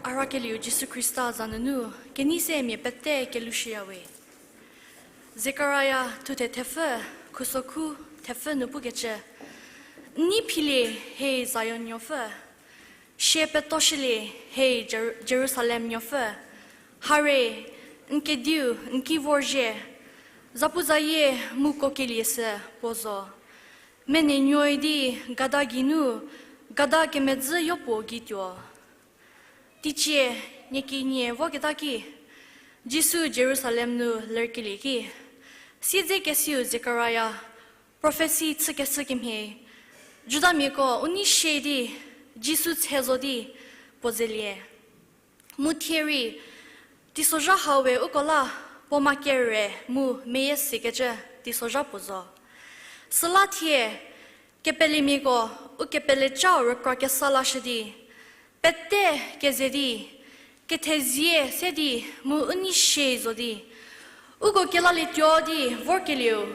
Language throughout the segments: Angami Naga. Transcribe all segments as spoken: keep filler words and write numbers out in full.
A rakelieu Jisu Khrista za nunu, kenei se mia pete kelushüyawe. Zekaria thuthe thepfü, khusokhu thepfü nu pukecü, n nei philie, he Zion nuopfü, sie petoshülie, he Jer-, Jerusalem nuopfü, hare, n kediu, n ki vorzhie, zapuzayie mu kokelie sü puo zo. Menenuoi di gada geinu, gada kemedzü yopuo gei tuo. Teicie, nie ki nie voketa ki, Jisu Jerusalem nu lerkelie ki, siedzekesiu Zekaria, prophecy chükeshü kemhie, Judamiako u nei sie di, Jisu tshe zo di, puo zelie. Mu thie rei, teisozha hau we uko la, puo ma kere mu meyie sikecü teisozha puo zo. Süla thie, kepelemiako, u kepelecau rükra kesa lashü di, pete keze di, kethezie se di, mu u nei sie zo di, uko kelalietuo di vorkelieu,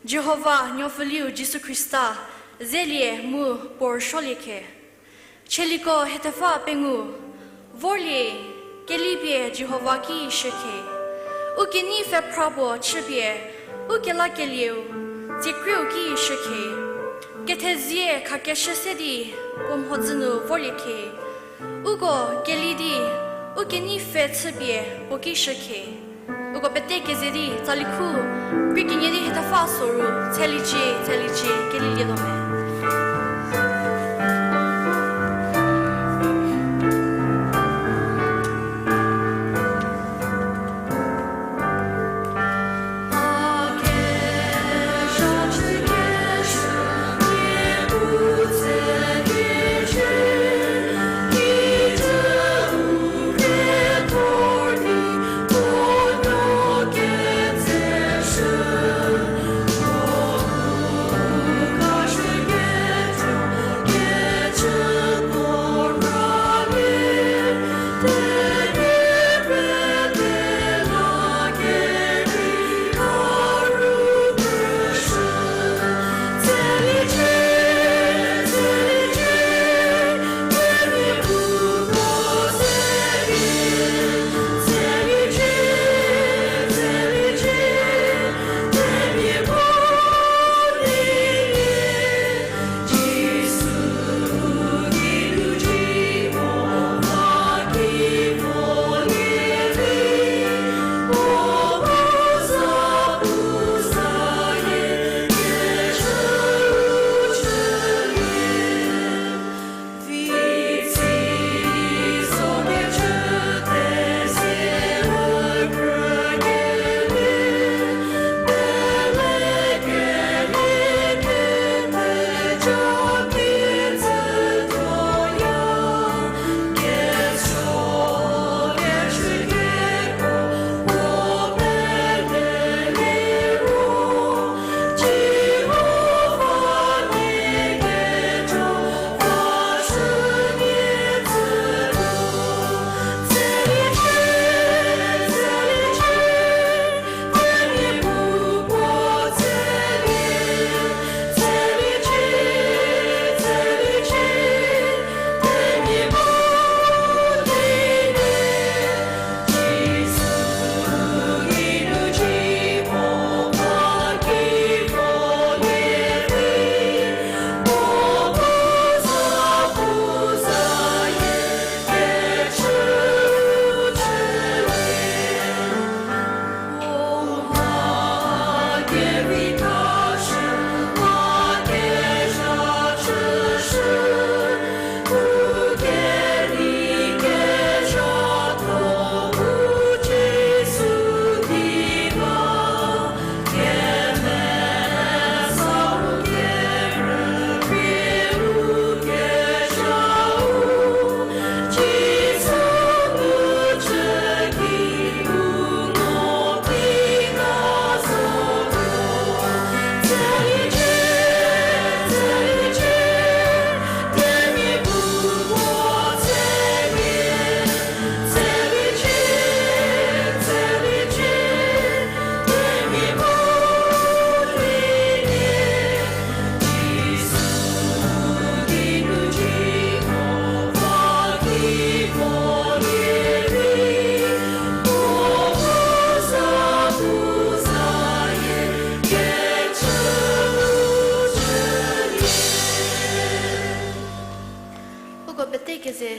Jihova nuopfüliu Jisu Khrista, zelie mu puo rüsuolie khe. Chieliko hethepfü pengou, vorlie, kelipie Jihova ki shükhe. U kenei pfhephra puo chüpie, u kelakelieu, tsiekrieu ki shükhe. Kethezie khakeshü se di, puo mhodzü nu vorlie khe. Uko keli di, u kenei pfhe chüpie puo ki shükhe. Uko pete keze di, tsali khu, kri kenie di hethepfü soru, tselicie, tselicie, kelilietuo me.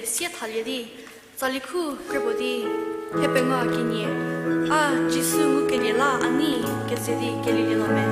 sie thalie di, tsali khu kre puo di, hie pengou kenie, a Jisu ngukelie la a nei keze di kelielie lo me.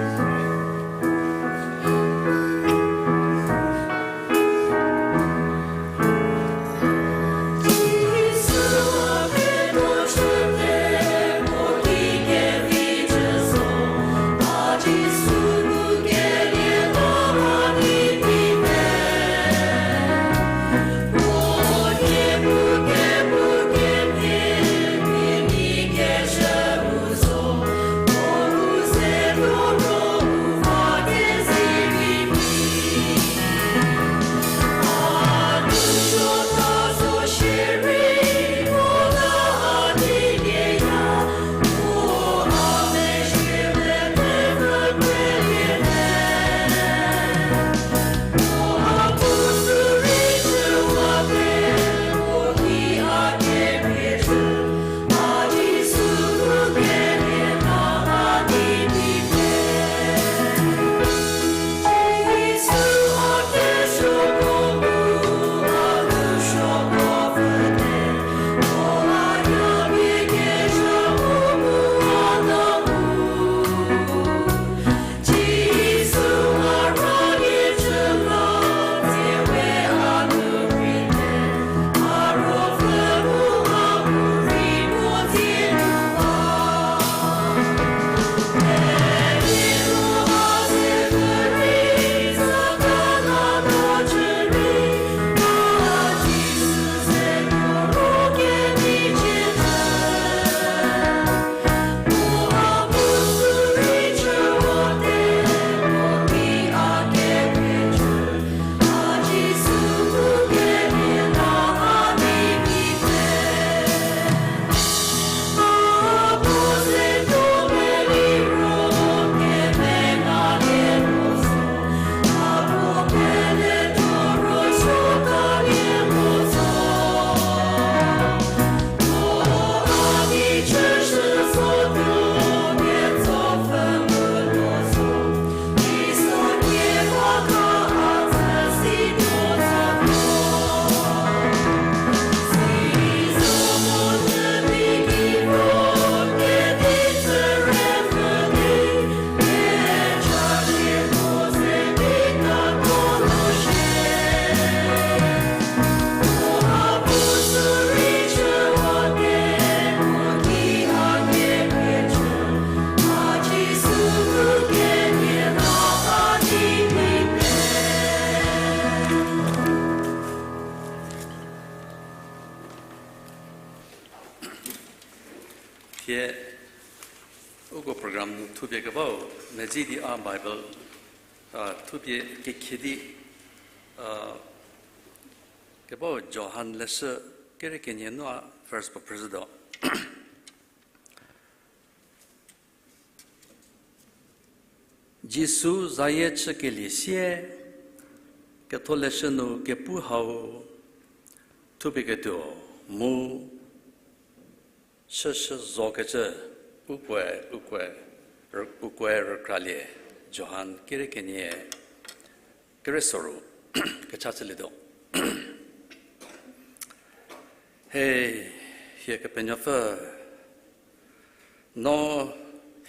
Thie uko program nu thupie kebau, medzi di a Bible, a, thupie kekhie di, a, kebau Johan leshü kere kenie nu a verse puo phrüzhütuo. Jisu zayie chükelie sie, ketholeshü nu kepu hau thupie ketuo mu chüshü zokecü ukoe, ukoe, rü-, ukoe rükralie, Johan kere kenie kere soru kecha chülietuo. He, hie Kepenuopfü, no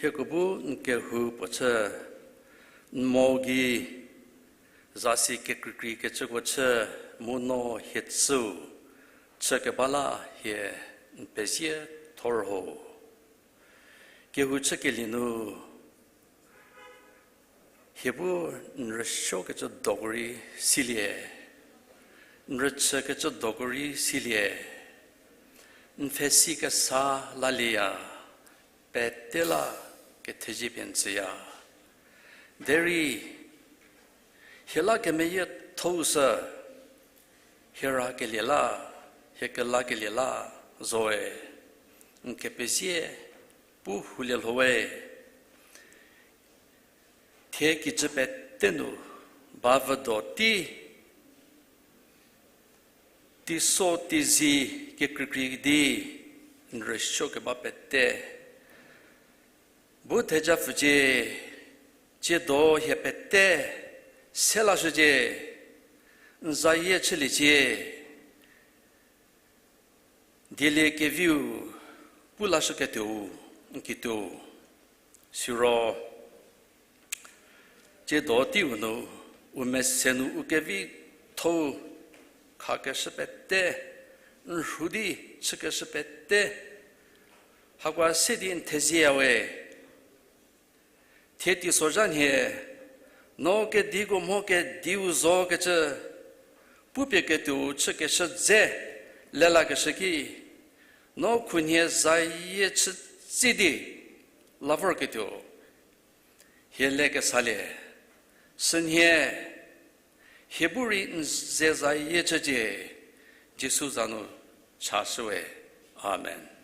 hieko bu n kehou puo chü, n mo gei zasi kekreikrei kecüko chü, mu no hie tsüu chü keba la hie n pezie thor ho. Kehou chükelie nu hie bu n rüsuokecü doko rei silie, n rüchükecü doko rei silie, n pfhesi kesa lalieya, pete la kethezie pie n tsüya. Derei hie la kemeyiethou sü, hie rakelie la, hie kelakelie la zoe, n kepezie pu hulie lho we. Thie kijü pete nu ba vüdo tei, teiso teizie kekreikrei di n rüsuo keba pete bu theja pfücie, tsiedo hie pete se lashücie, n zayie chüliecie, Dielie keviu pu lashüketuou n kituo. Siro, tsiedo teiu nu, u mese nu u kevitho-u khakeshü pete, n rhu di chükeshü pete, hakoa se di n thezieyawe. Thie teisozha nhie, no kediko mho kediu zokecü, pupie ketuou chükeshü dze lelakeshü ki, no khunhie zayie chütsi di la vorketuo hie le kesalie, sünhie hie bu rei n ze zayie chücie, Jisu za nu chashüwe. Amen.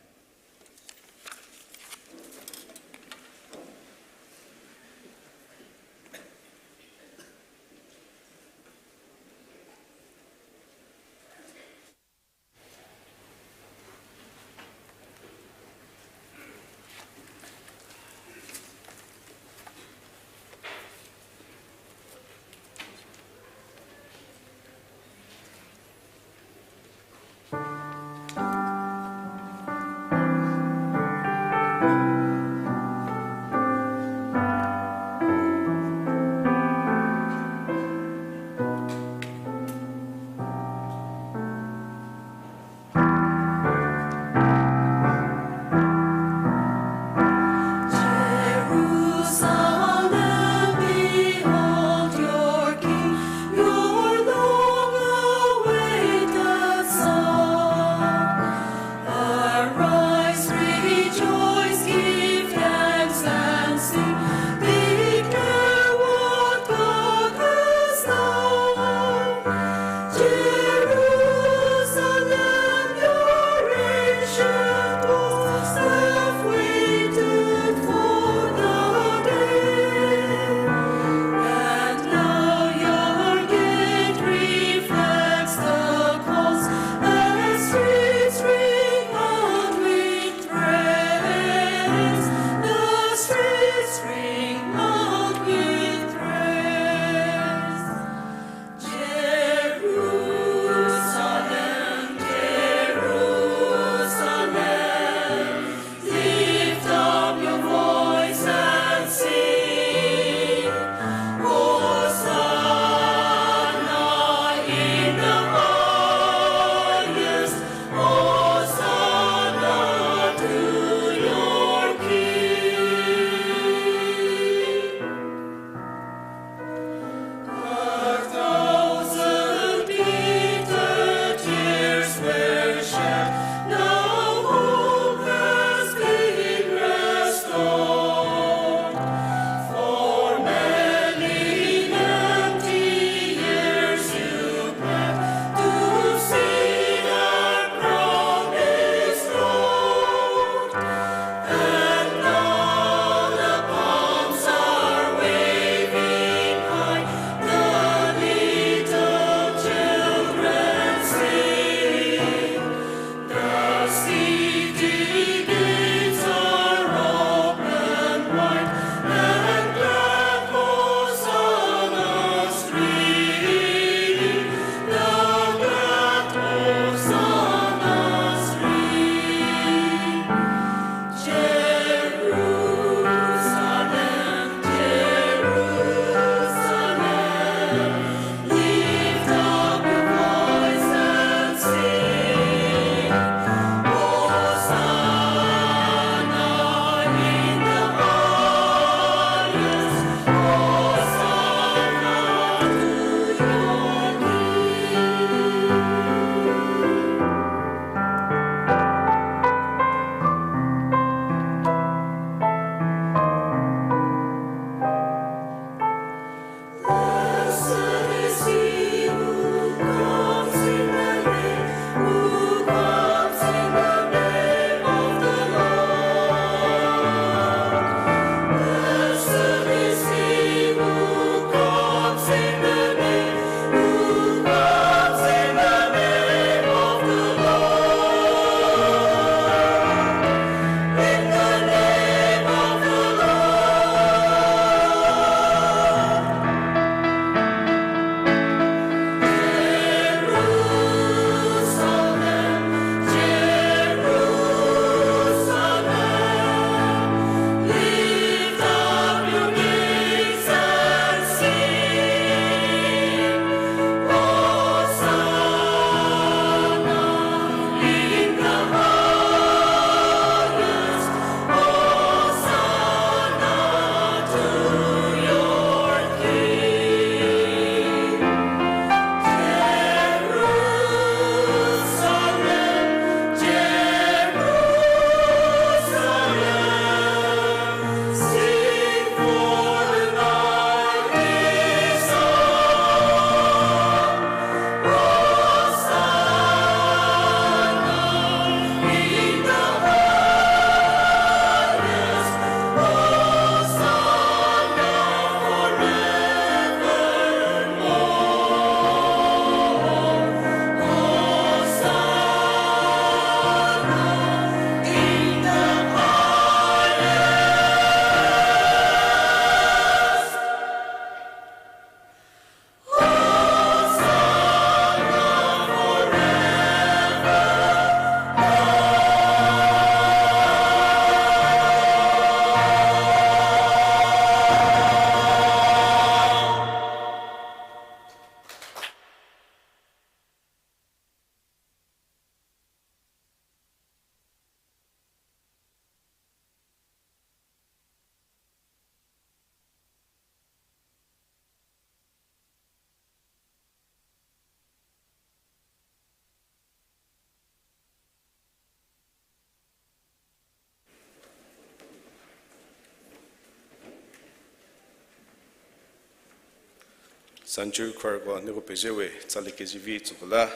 Sanjir Khuarko nieko pezie we, tsali kezivi tsüko la,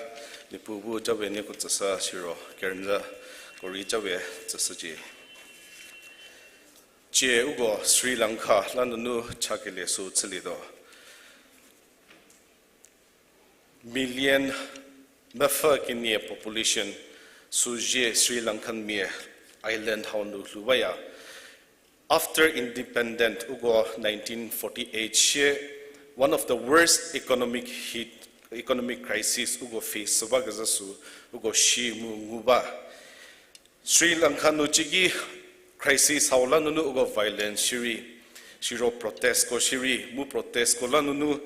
Niepuu bu jawe nieko tsüshü siro, kerünyüko rei jawe tsüshücie. Tsie uko Sri Lanka la nunu chakelie sü chülietuo. Million mepfü kenie population süzie Sri Lankan mia island hau nu lhou baya. After independent uko nineteen forty-eight shie, one of the worst economic hit, economic crisis uko face sü bakezhü sü uko shi mu ngu ba. Sri Lanka nu cieki crisis hau la nunu uko violence shierei, siro protestko shierei, mu protestko la nunu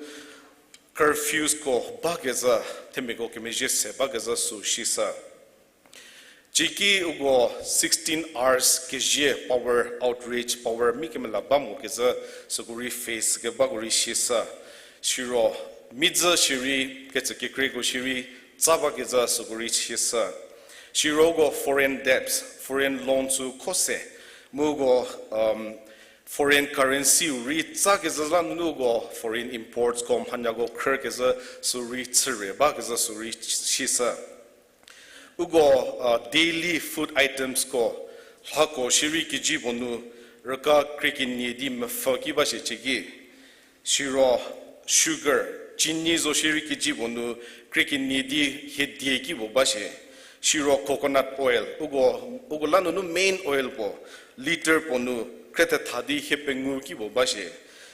curfewsko bakezhü, themiako kemezhie se bakezhü sü shishü. Cieki uko sixteen hours kezie power outage, power mi kemela ba mo kezhü süko rei face kebako rei shishü. Siro midzü shierei, kecü kekreiko shierei, tsa bakezhü süko rei shishü. Siro uko foreign debts, foreign loan sü kho se, mu uko foreign currency rei tsa kezhü la nunu uko foreign importsko mhanyako khrü kezhü sü rei chüre bakezhü sü rei shishü. Uko daily food itemsko, lhako shierei kiji puo nu rüka krie kenie di mepfü ki ba shie cieki. Siro sugar, chini zo shierei kiji puo nu krie kenie di hiedie ki puo ba shie. Siro coconut oil, uko, uko la nunu main oil puo, litre puo nu krie thetha di hie pengou ki puo ba shie.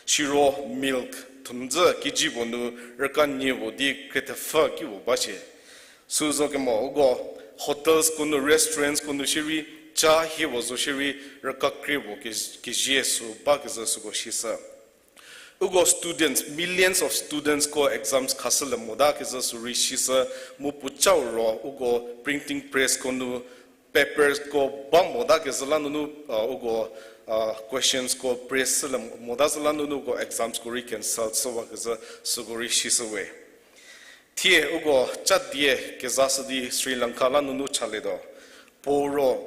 Siro milk, thumzhü kiji puo nu rüka nie puo di krie thepfü ki puo ba shie. Sü zo kemo uko hotelsko nu, restaurantsko nu shierei, cha hie puo zo shierei, rüka krie puo ke-, kezie sü bakezhü süko shishü. Uko students, millions of studentsko exams khashülie mota kezhü sü rei shishü, mu puocau ro uko printing pressko nu papersko ba mota kezhü la nunu, uko questionsko press shülie mota zhü la nunu uko examsko rei cancel chüwa kezhü süko rei shishü we. Thie uko cha die kezashü di Sri Lanka la nunu chalietuo. Puo ro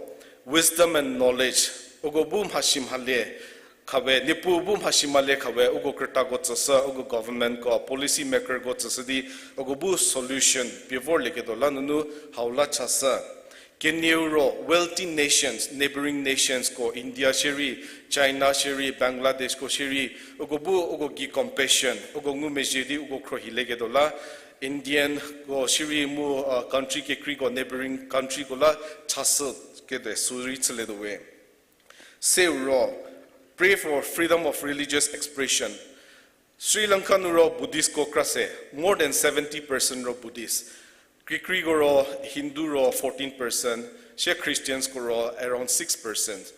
wisdom and knowledge, uko bu mhasi mhale khawe, Niepuu bu mhasi mhale khawe, uko krütako tsüshü, uko governmentko, policy makerko tsüshü di, uko bu solution pie vorlieketuo la nunu hau la chashü. Kenieu ro wealthy nations, neighboring nationsko, India shierei, China shierei, Bangladeshko shierei, uko bu uko gei compassion uko ngumezhie di uko khruohilieketuo la, Indianko shierei mu country kekreiko, neighboring countryko la chashü kede sü rei chülietuo we. Seu ro, pray for freedom of religious expression. Sri Lanka nu ro Buddhistko kra se, more than seventy percent ro Buddhist. Kekreiko ro Hindu ro fourteen percent, shie Christiansko ro around six percent.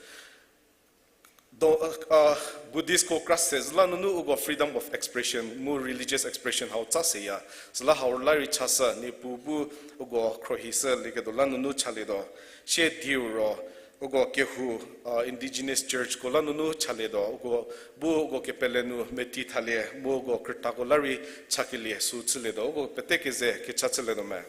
Buddhistko kra se zhü la nunu uko freedom of expression mu religious expression hau tsa seya. Süla hau la rei chashü, Niepuu bu uko khruohishülieketuo la nunu chalietuo. Shie dieu ro, uko kehou, indigenous churchko la nunu chalietuo, uko bu uko kepele nu meti thalie mu uko krütako la rei chakelie sü chülietuo, uko pete keze kecha chülietuo me.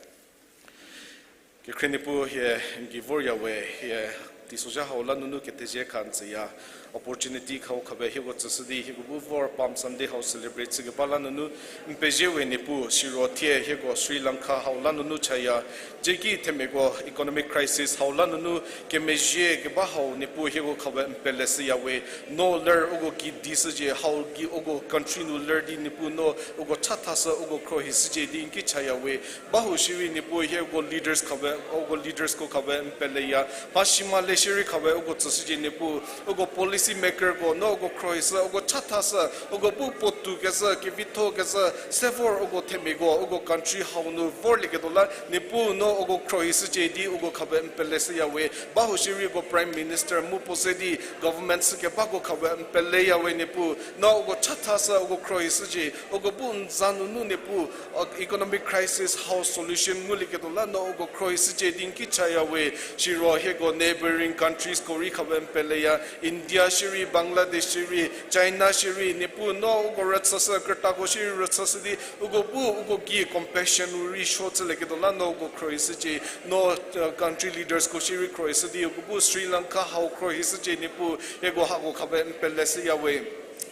Kekhrie Niepuu hie n gei vorya we, hie teisozha hau la nunu kethezie kha n tsüya. Opportunity khau khawe hieko tsüshü di hieko bu vor Palm Sunday hau celebrate chükeba la nunu n pezie we Niepuu, siro thie hieko Sri Lanka hau la nunu chaya. Cieki themiako economic crisis hau la nunu kemezhie keba hau Niepuu hieko khawe n peleshüya we. No ler uko gei di shücie, hau gei uko country nu ler di Niepuu no uko chathashü uko khruohishücie di n ki chaya we. Bahou shierei Niepuu hieko leaders khawe, uko leadersko khawe n peleya. Mhasi mhale shierei khawe uko tsüshücie Niepuu, uko policy makerko no uko khruohishü, uko chathashü, uko bu puotou kezhü, kevitho kezhü, sevor uko themiako, uko country hau nu vorlieketuo la Niepuu no uko khruohishücie di uko khawe n peleshüya we. Bahou shierei uko Prime Minister mu puo se di government shükebako khawe n peleya we Niepuu, no uko chathashü uko khruohishücie, uko bu n za nunu Niepuu, economic crisis hau solution ngulieketuo la no uko khruohishücie di n ki chaya we. Siro hieko neighboring countriesko rei khawe n peleya, India shierei, Bangladesh shierei, China shierei, Niepuu no uko rüchüshü, krütako shierei rüchüshü di uko bu uko gei compassion rei suo chülieketuo la no uko khruohishücie, no country leadersko shierei khruohishü di uko bu Sri Lanka hau khruohishücie Niepuu, hieko hako khawe n peleshüya we.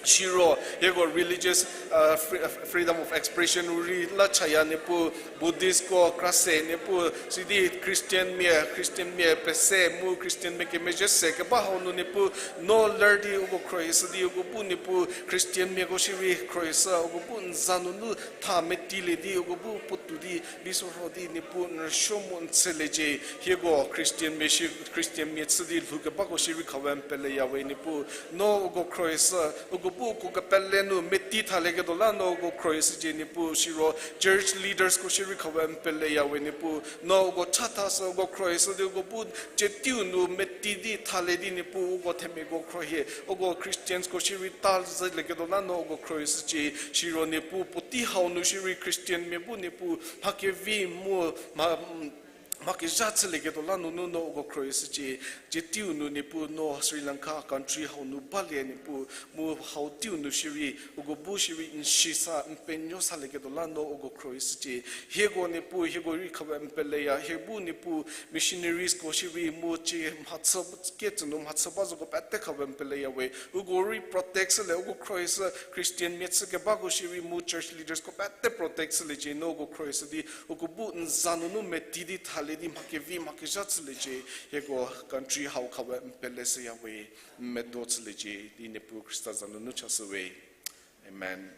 Siro, hieko religious, uh, free-, uh, freedom of expression u rei la chaya Niepuu, Buddhistko krase Niepuu, sidi Christianmia, Christianmia pese mu Christianmia kemezhie se keba hau nu Niepuu, no ler di uko khrohishü di uko bu Niepuu, Christianmiako shierei khrohishü, uko bu n za nunu tha metilie di uko bu puotou di, vi sorho di Niepuu n rüsuo mu n tsüliecie, hieko Christianmia shi-, Christianmia chü di lhou kebako shierei khawe n peleya we Niepuu, no uko khrohishü, uko bu uko kepele nu meti thalieketuo la no uko khrohishücie Niepuu, siro church leadersko shierei khawe n peleya we Niepuu, no uko chathashü uko khrohishü di uko bu cietiu nu meti di thalie di Niepuu uko themiako khrohie, uko Christiansko shierei ta zhülieketuo la no uko khrohishücie, siro Niepuu puotei hau nu shierei Christianmia bu Niepuu mha kevi mu mha, mha kezha chülieketuo la nunu no uko khrohishücie, cietiu nu Niepuu no Sri Lanka country hau nu balie Niepuu, mu hau tiu nu shierei, uko bu shierei n si sa, n penuo salieketuo la no uko khrohishücie. Hieko Niepuu, hieko rei khawe n peleya, hie bu Niepuu, missionariesko shierei mu cie mhachü, ketsü nu mhachü ba zoko pete khawe n peleya we. Uko rei protect shülie, uko khrohishü, Christianmia chü kebako shierei mu church leadersko pete protect shüliecie, no uko khrohishü di, uko bu n za nunu meti di thalie di mha kevi mha kezha chüliecie, hieko country hau khawe n peleshüya we, n medo chüliecie, di Niepuu Khrista za nunu chashü we. Amen.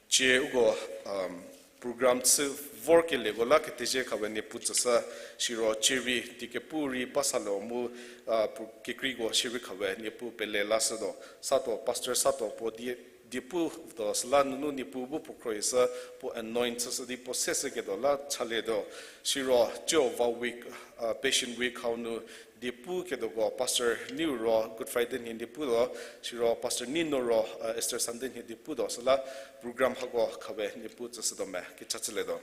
Cie uko, um, program chü vorkelieko la kethezie khawe Niepuu tsüshü, siro cie rei diekepu rei ba salie mu, uh, pro-, kekreiko shierei khawe Niepuu pele lashütuo. Satuo, Pastor Satuo puo die, diepu tuo süla nunu Niepuu bu puo khrohishü, puo anoint chüshü di puo seshüketuo la chalietuo. Siro cie va week, uh, Passion Week hau nu diepu ketuoko Pastor Niu ro Good Friday nhie diepu tuo, siro Pastor Nino ro, uh, Easter Sunday nhie diepu tuo süla program hako khawe Niepuu tsüshütuo me, kecha chülietuo.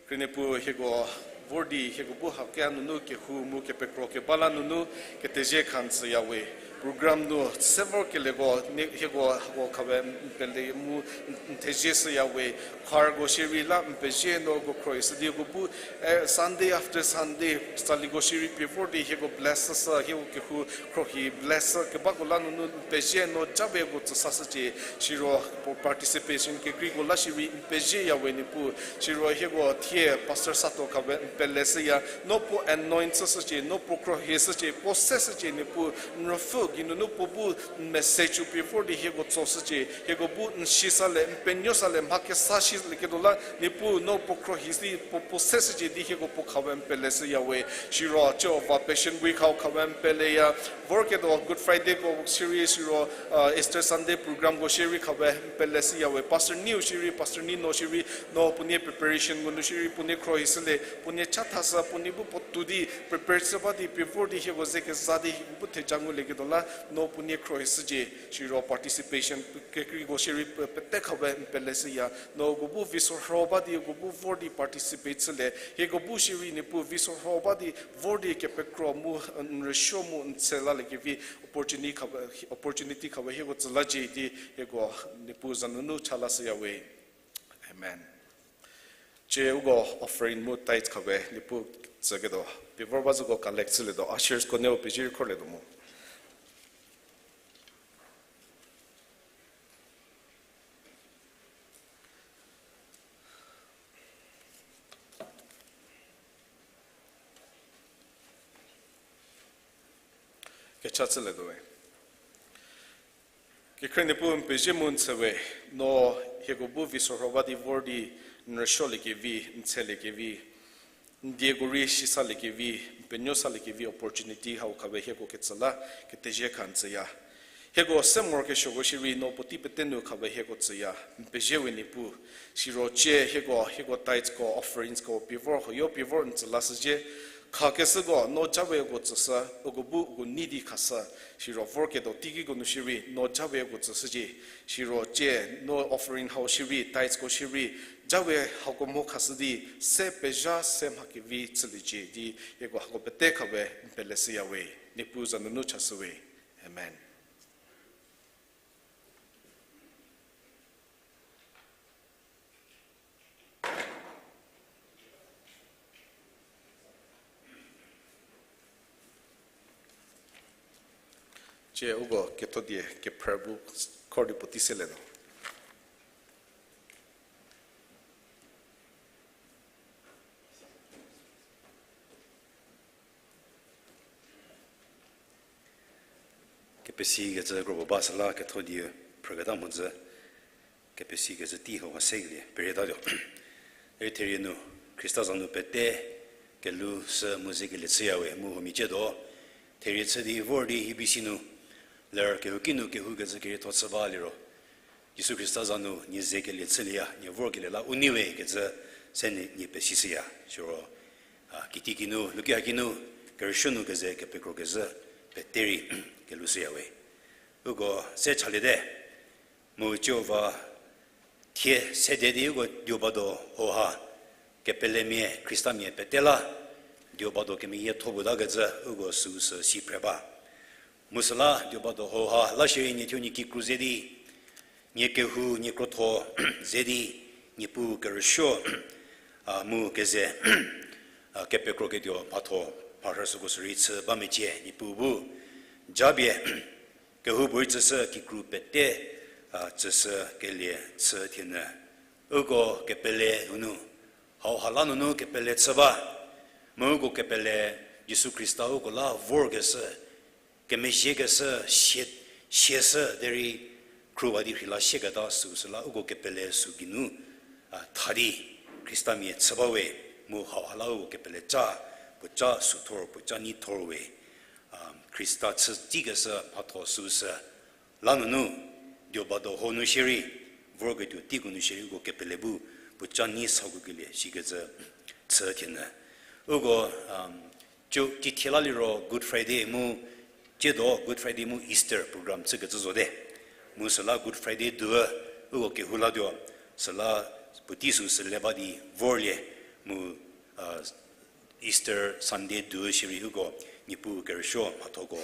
Khrienuopuu hieko vor di hieko bu hako nunu kehou mu kepekro keba la nunu kethezie kha n tsüya we. Program nu se vorkelieko, hieko hako khawe n pele mu n thezie shüya we. Choirko shierei la n pezie no uko khrohishü di uko bu, eh, Sunday after Sunday, saliko shierei pie vor di hieko bless shü, hieko kehou khrohi bless shü kebako la nunu n pezie no ja we uko tsü sashücie, siro puo participation kekreiko la shierei n pezieya we Niepuu, siro hieko thie Pastor Satuo khawe n pele shüya, no puo anoint chüshücie, no puo khrohi shücie, puo seshücie Niepuu, n ruopfü geinunu puo bu n message-u pie vor di hieko tsoshücie, hieko bu n si salie, n penuo salie, mha kesa silieketuo la Niepuu no puo khrohi si, puo, puo seshücie di hieko puo khawe n pele shüya we, siro cie va Passion Week hau khawe n peleya, vorketuo Good Fridayko shierei siro, uh, Easter Sunday programko shierei khawe n pele shüya we, Pastor Niu shierei, Pastor Nino shierei, no puonie preparationko nu shierei puonie khrohi shülie, puonie chathashü, puonie bu puotou di prepare chü ba di pie vor di hieko ze keza di hieko bu theja ngulieketuo la no puonie khrohi shücie, siro participation kekreiko shierei pe-, pete khawe n pele shüya, no uko bu visoho ba di uko bu vor di participate chülie, hieko bu shierei Niepuu visoho ba di vor di kepekro mu, n rüsuo mu n tshe laliekevi opportunity khawe, opportunity khawe hieko tsü lacie di hieko Niepuu za nunu cha la shüya we. Amen. Cie uko offering mu tithe khawe Niepuu tsüketuo. Pie vor ba zoko collect chülietuo. Ushersko nieu pezie khorlietuo mu. Kecha chülietuo we. Kekhrie Niepuu n pezie mu n tshe we, no hieko bu visoho ba di vor di n rüsuoliekevi, n tsheliekevi, n dieko rei si saliekevi, n penuo saliekevi opportunity hau khawe hieko ketsü la kethezie kha n tsüya. Hieko se morokesuoko shierei no puotei pete nu khawe hieko tsüya, n pezie we Niepuu. Siro cie hieko, hieko titheko, offeringsko pie vor, hoyo pie vor n tsü lashüzhie. Khakeshüko no ja we uko tsüshü, uko bu uko nei di khashü. Siro vorketuo teikiko nu shierei no ja we uko tsüshücie. Siro cie no offering hau shierei, titheko shierei, ja we hako mo khashü di se pezha se mha kevi chüliecie di hieko hako pete khawe n pele shüya we, Niepuu za nunu chashü we. Amen. Cie uko ketho die kephrü bu khor di puotei seletuo. Kepesikecü kropuo ba süla ketho die phrüketa mhodzü, kepesikecü tei hauha sekelie perietatuo. Derei therie nu, Khrista za nu pete kelhou sü mu zekelie chüyawe mu huomia ciedo therie chü di vor di U B C nu, ler kehouki nu kehoukecü kerietho chü ba liro, Jisu Khrista za nu nie zekelie chülieya, nie vorkelie la u neiwe kecü se nie pesishüya. Siro, a, kitiekinu, luki hakinu, kerüsuo nu keze kepekro kezhü pete rei kelhou shüyawe. Uko se chaliete, mu Jihova thie sede di uko Diobado hauha kepelemia, Khristamia pete la Diobado kemeyietho putakecü uko süu sü si phre ba. Mu süla Diobado hauha la shierei nie thuo nie kikru ze di, nie kehou, nie krotho ze di, Niepuu kerüsuo, a, mu keze, a, kepekroketuo mhatho, mharhü süko sürei chü ba mecie, Niepuu bu japie kehoupuorei tsüshü kikru pete, a, tsüshükelie chü thienyü. Uko kepele nunu, hauha la nunu kepele chü ba, mu uko kepele Jisu Khrista uko la vorkeshü, kemezhiekeshü, sie, sieshü derei khruwa di rheila sieketa süu süla uko kepele süu geinu, a, tha di Khristamia chü bawe, mu hauha la uko kepele ca, puoca süu thor, puoca nei thor we, a, Khrista chü tsikeshü mhatho süu sü la nunu, Diobado hau nu shierei, vorketuo teiko nu shierei uko kepele bu puoca nei sakokelie shikecü chü thienyü. Uko, um, cü, cithie la liro Good Friday mu, ciedo Good Friday mu Easter program chükecü zote. Mu süla Good Friday duü uko kehou latuo, süla puotei süu sü le ba di vorlie, mu, a, Easter Sunday duü shierei uko Niepuu kerüsuo mhathoko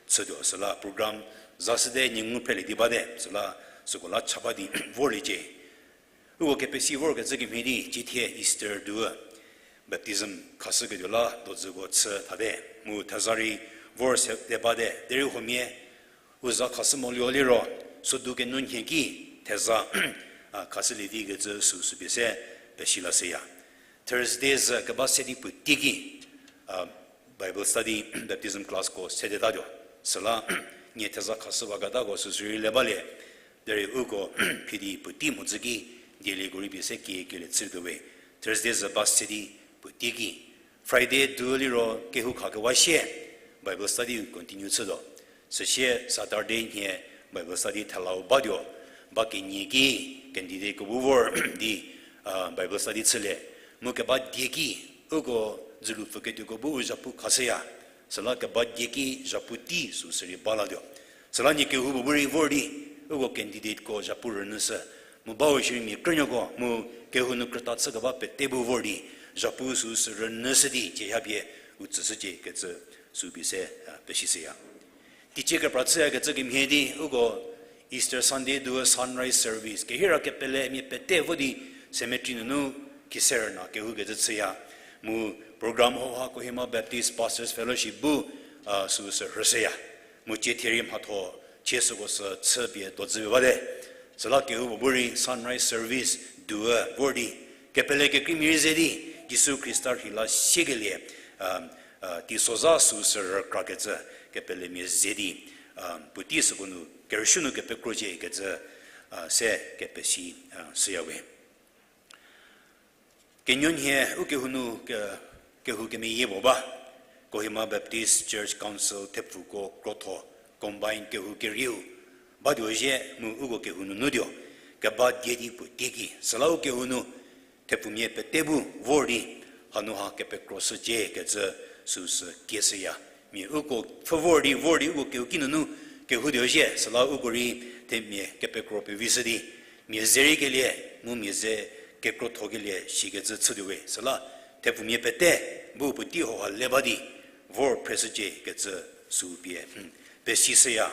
chütuo süla program zashüte nie ngu phrelie di bate, süla süko la cha ba di vorliecie. Uko kepesi vorkecü kemhie di cithie Easter duü baptism khashüketuo la dodzüko chü thate, mu theza rei vor se te bate, derei huomia u za khashü moluo liro, sodu kenu nhie ki theza, a, khashülie vikecü süu süpie se pesi lashüya. Thursday zü keba se di puotei ki, a, Bible study, baptism classko sedetatuo. Süla nie theza khashüwaketako süsü rei le balie, derei uko phidi puotei mhodzü ki dielieko rei pie se kiekelie chütuo we. Thursday zü ba se di puotei ki. Friday duü liro kehou khakewa sie Bible study continue chütuo. Süsie Saturday nhie Bible study thelau batuo. Ba kenie ki candidateko bu vor di, a, Bible study chülie. Mu keba die ki, uko dzülu pfüketuoko bu u zhapu khashüya. Süla keba die ki zhapu tei süu sü rei ba latuo. Süla nie kehoupuo bu rei vor di, uko candidateko zhapu rünyüshü. Mu bau shierei mia krünuoko, mu kehou nu krüta chükeba pete bu vor di, zhapu süu sü rünyüshü di, cie hapie u tsüshücie kecü süu pie se, a, pesishüya. Teicie kepra chüyakecü kemhie di, uko Easter Sunday duü sunrise service, kehira kepelemia pete vo di cemetery nunu kise rüna kehoukecü chüya. Mu program hauha Kohima Baptist Pastors Fellowship bu, a, süu sü rhüshüya. Mu cie thie rei mhatho, cie süko sü chüpie dodzü bate. Süla kehoupuo bu rei sunrise service duü vor di, kepele kekreimia rei ze di, Jisu Khrista rheila siekelie, a, a, teisozha süu sü rükrakecü kepelemia ze di, a, puotei süko nu kerüsuo nu kepekrocie kecü, a, se kepesi, a, shüyawe. Kenuonhie u kehou nu ke-, kehou kemeyie puo ba, Kohima Baptist Church Council thepfuko krotho, combine kehou kerieu batuo zhie mu uko kehou nunu tuo, keba die di puotei ki, süla u kehou nu thepfumia pete bu vor di, hanu ha kepekro shücie kecü süu sü kieshüya. Mia uko pfhü vor di, vor di uko kehouki nunu kehoutuo zhie, süla uko rei themia kepekro pevi shü di, mia ze rei kelie, mu mia ze kekrothokelie shikecü chütuo we, süla thepfumia pete bu puotei hauha le ba di, vor phreshücie kecü süu pie, hmm, pesishüya.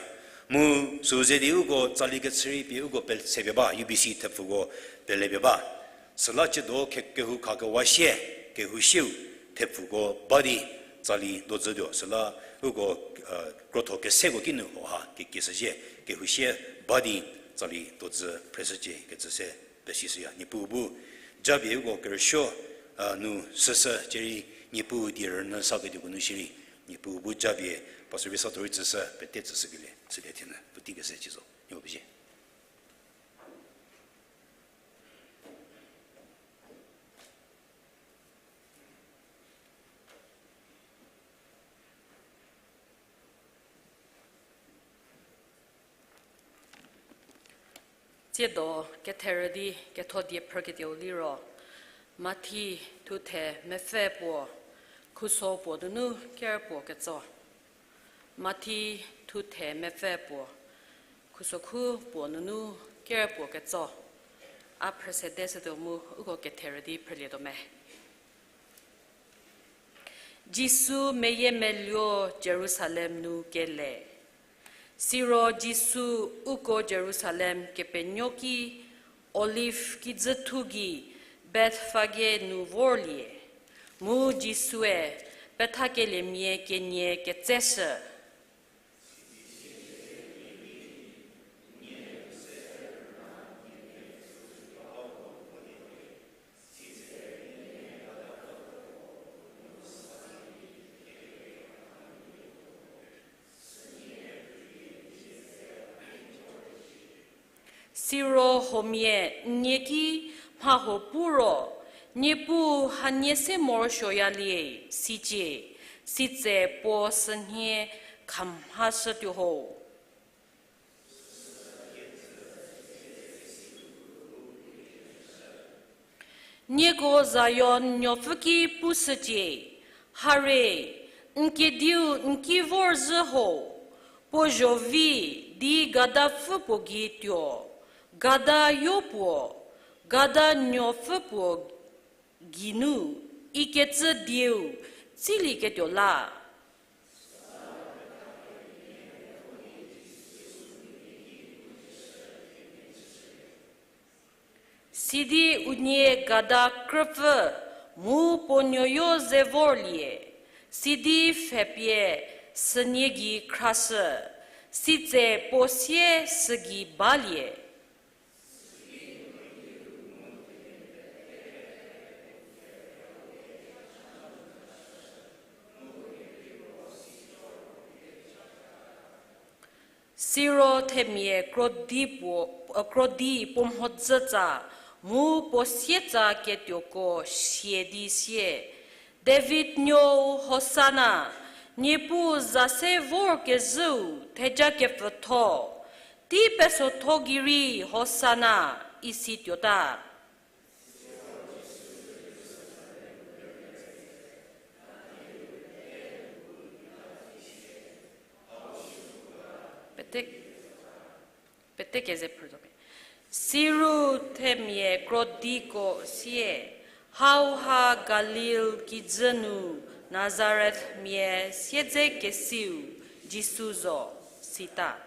Mu süu ze di uko tsali kechü rei pie uko pe-, sepie ba, U B C thepfuko pelepie ba. Süla ciedo ke-, kehou khakewa sie, kehou sieu thepfuko ba di, tsali dozütuo süla, uko, krotho keseko kinu hauha kekieshüzhie, kehousie ba di tsali dozü phreshücie kecü se pesishüya. Niepuu bu japie uko kerüsuo nu süsü cierei, Niepuu die rünyü saketuoko nu shierei, Niepuu bu japie Pastor Visato rei tsüshü pete tsüshükelie chülie thenu puotei kese cie zo. Niepuu pezie. Tsiedo ketherü di ketho die phrükedieu liro, Mathi thuthe mepfü puo, khuso puo nunu ker puo ketso. Mathi thuthe mepfü puo, khuso khu puo nunu ker puo ketso. A phrü sedeshütuo mu uko ketherü di phrülietuo me. Jisu meyiemeluo Jerusalem nu kele. Siro Jisu uko Jerusalem kepenuo ki Olive kijüthu gei Bethfage nu vorlie. Mu Jisue pethakeliemia kenie ketseshü. Siro huomia n nie ki mha huo pu ro, Niepuu hanie se morosuoyalie, sicie, sitse puo sünhie khamhashütuo ho. Nieko Zion nuopfü ki pushücie, hare, n kediu n ki vorzhü ho, puo zho vi di gadapfü puo gei tuo, gada yo puo, gada nuopfü puo geinu, ikecü dieu tsilieketuo la. Sidi unie gada krüpfü mu puo nuoyo ze vorlie, sidi pfhepie sünie gei khrashü, sitse puo sie sügei balie. Siro themia krodi puo, krodi puo mhodzütsa mu puo sietsa ketuoko sia di sie, David nuou Hosana, Niepuu za se vorkezhüu theja kepfütho, tei pesotho gei rei Hosana, isi tuota. Pete, pete keze phrütuo me. Siru themia krodiko sie, hauha Galil kijü nu Nazareth mia siedze kesiu Jisu zo, sita.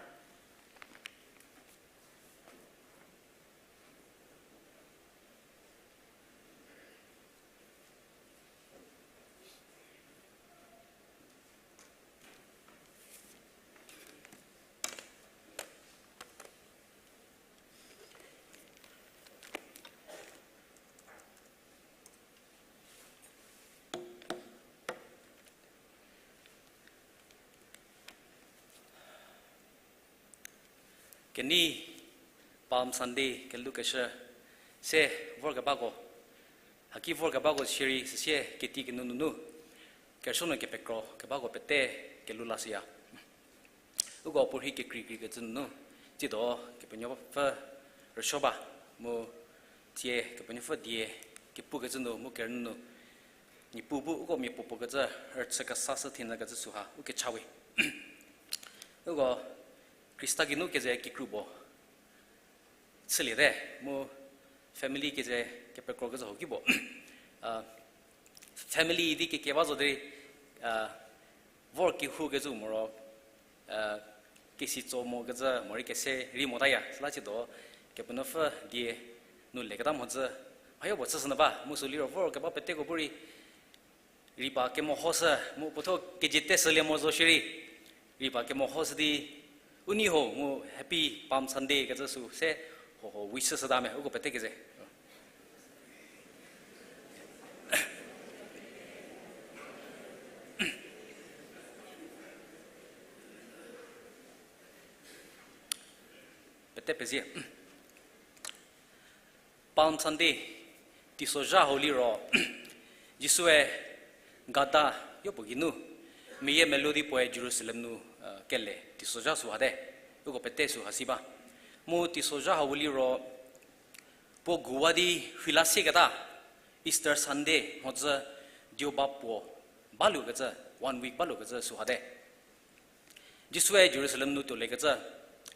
Kenei Palm Sunday kelhoukeshü se vorkebako, haki vorkebako shierei süsie keti kenu nunu, kerüsuo nu kepekro kebako pete kelhou lashüya. Uko puorhi kekreikreikecü nunu, tsiedo Kepenuopfü rüsuo ba, mu tsie Kepenuopfü die kepukecü nu mu kerünyü nu, Niepuu bu uko mia puopuo kecü rüchü kesashü thienyü kecü süha u kecha we. Uko Khrista geinu keze kikru puo chüliete, mu family keze kepekro kecü ho ki puo. A, family idi kekie ba zo derei, a, vor kehoukecü moro, a, kesi tso mokecü morei kese rei motaya. Süla tsiedo Kepenuopfü die nu leketa mhodzü mhayo puo chüshünyü ba, mu sü liro vor keba peteko bu rei Ripa kemehoshü mu puotho kejie teshülie mo zo shierei, ripa kemehoshü di, u nei ho mu Happy Palm Sunday kecü sü se, ho ho wish shüta me, uko pete keze. Pete pezie. Palm Sunday, teisozha hau liro, Jisue gada yopuo geinu, meyiemeluo di puoe Jerusalem nu, kele teisozha sühate, uko pete süha si ba. Mu teisozha hau liro, puo guwa di rheila sieketa, Easter Sunday mhodzü dioba puo baluokecü, one week baluokecü sühate. Jisue Jerusalem nu tuolekecü,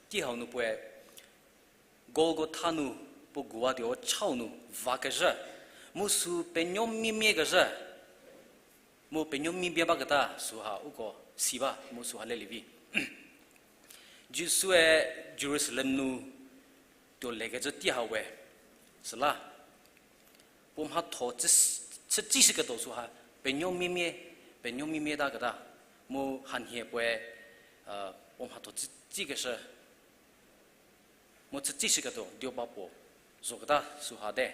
tei hau nu puoe Golgotha nu puo guwa tuo chau nu vakezhü, mu sü penuomiemiekezhü, mu penuomiemie baketa süha uko si ba mu süha lelie vi. Jisue Jerusalem nu tuolekecü tei hau we, süla puo mhatho chü, chütsishüketuo süha penuomiemie, penuomiemieta keta, mu hanhie puoe, puo mhatho chütsikeshü, mu chütsishüketuo dioba puo zoketa sühate.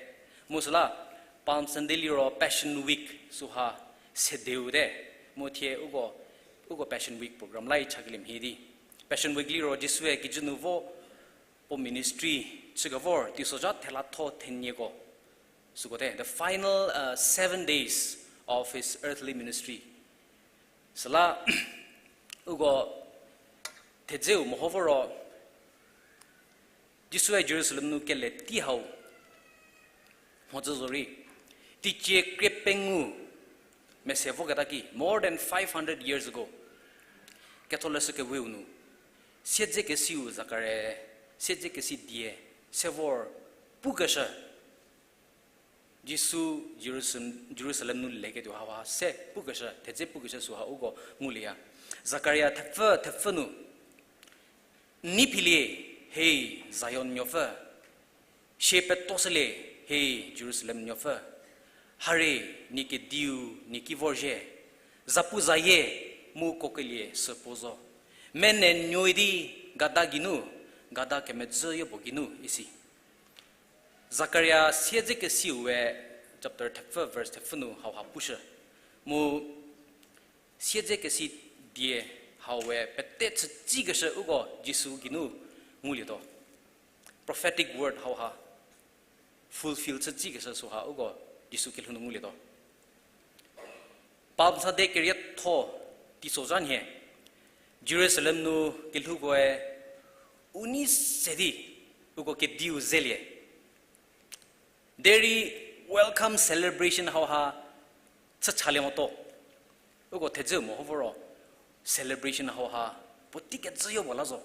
Mu süla Palm Sunday liro Passion Week süha sedeu te, mu thie uko, uko Passion Week program la chakelie mhie di. Passion Week liro Jisue kijü nu vo puo ministry chükevor teisozha thelatho thenieko süko te, the final, uh, seven days of his earthly ministry. Süla uko thedzeu meho vo ro, Jisue Jerusalem nu kele tei hau mhodzü zorei, teicie krie pengou mese voketa ki, more than five hundred years ago, ketholeshü keweu nu, siedzekesiu Zakaria, siedzekesi die, se vor pukeshü, Jisu Jerusalem, Jerusalem nu leketuo hauha se pukeshü, thedze pukeshü süha uko ngulieya. Zakaria thepfü, thepfü nu, N nei philie, hei Zion nuopfü, sie petoshülie, hei Jerusalem nuopfü. Harie, nie kediu nie ki vorzhie, zapuzayie mu kokelie süpuo zo. Mene nuoi di gada geinu, gada kemedzü yopuo geinu isi. Zakaria siedzekesiu we chapter thepfü verse thepfü nu hauha pushü. Mu siedzekesi die hau we pete chütsikeshü uko Jisu geinu ngulietuo. Prophetic word hauha fulfill chütsikeshü süha uko Jisu kelhou nu ngulietuo. Palm Sunday kerietho teisozha nhie, Jerusalem nu kelhoukoe u nei se di uko kediu zelie. Derei welcome celebration hauha chü chalie motuo. Uko thedzeu meho vo ro celebration hauha puotei kecü yopuo la zo.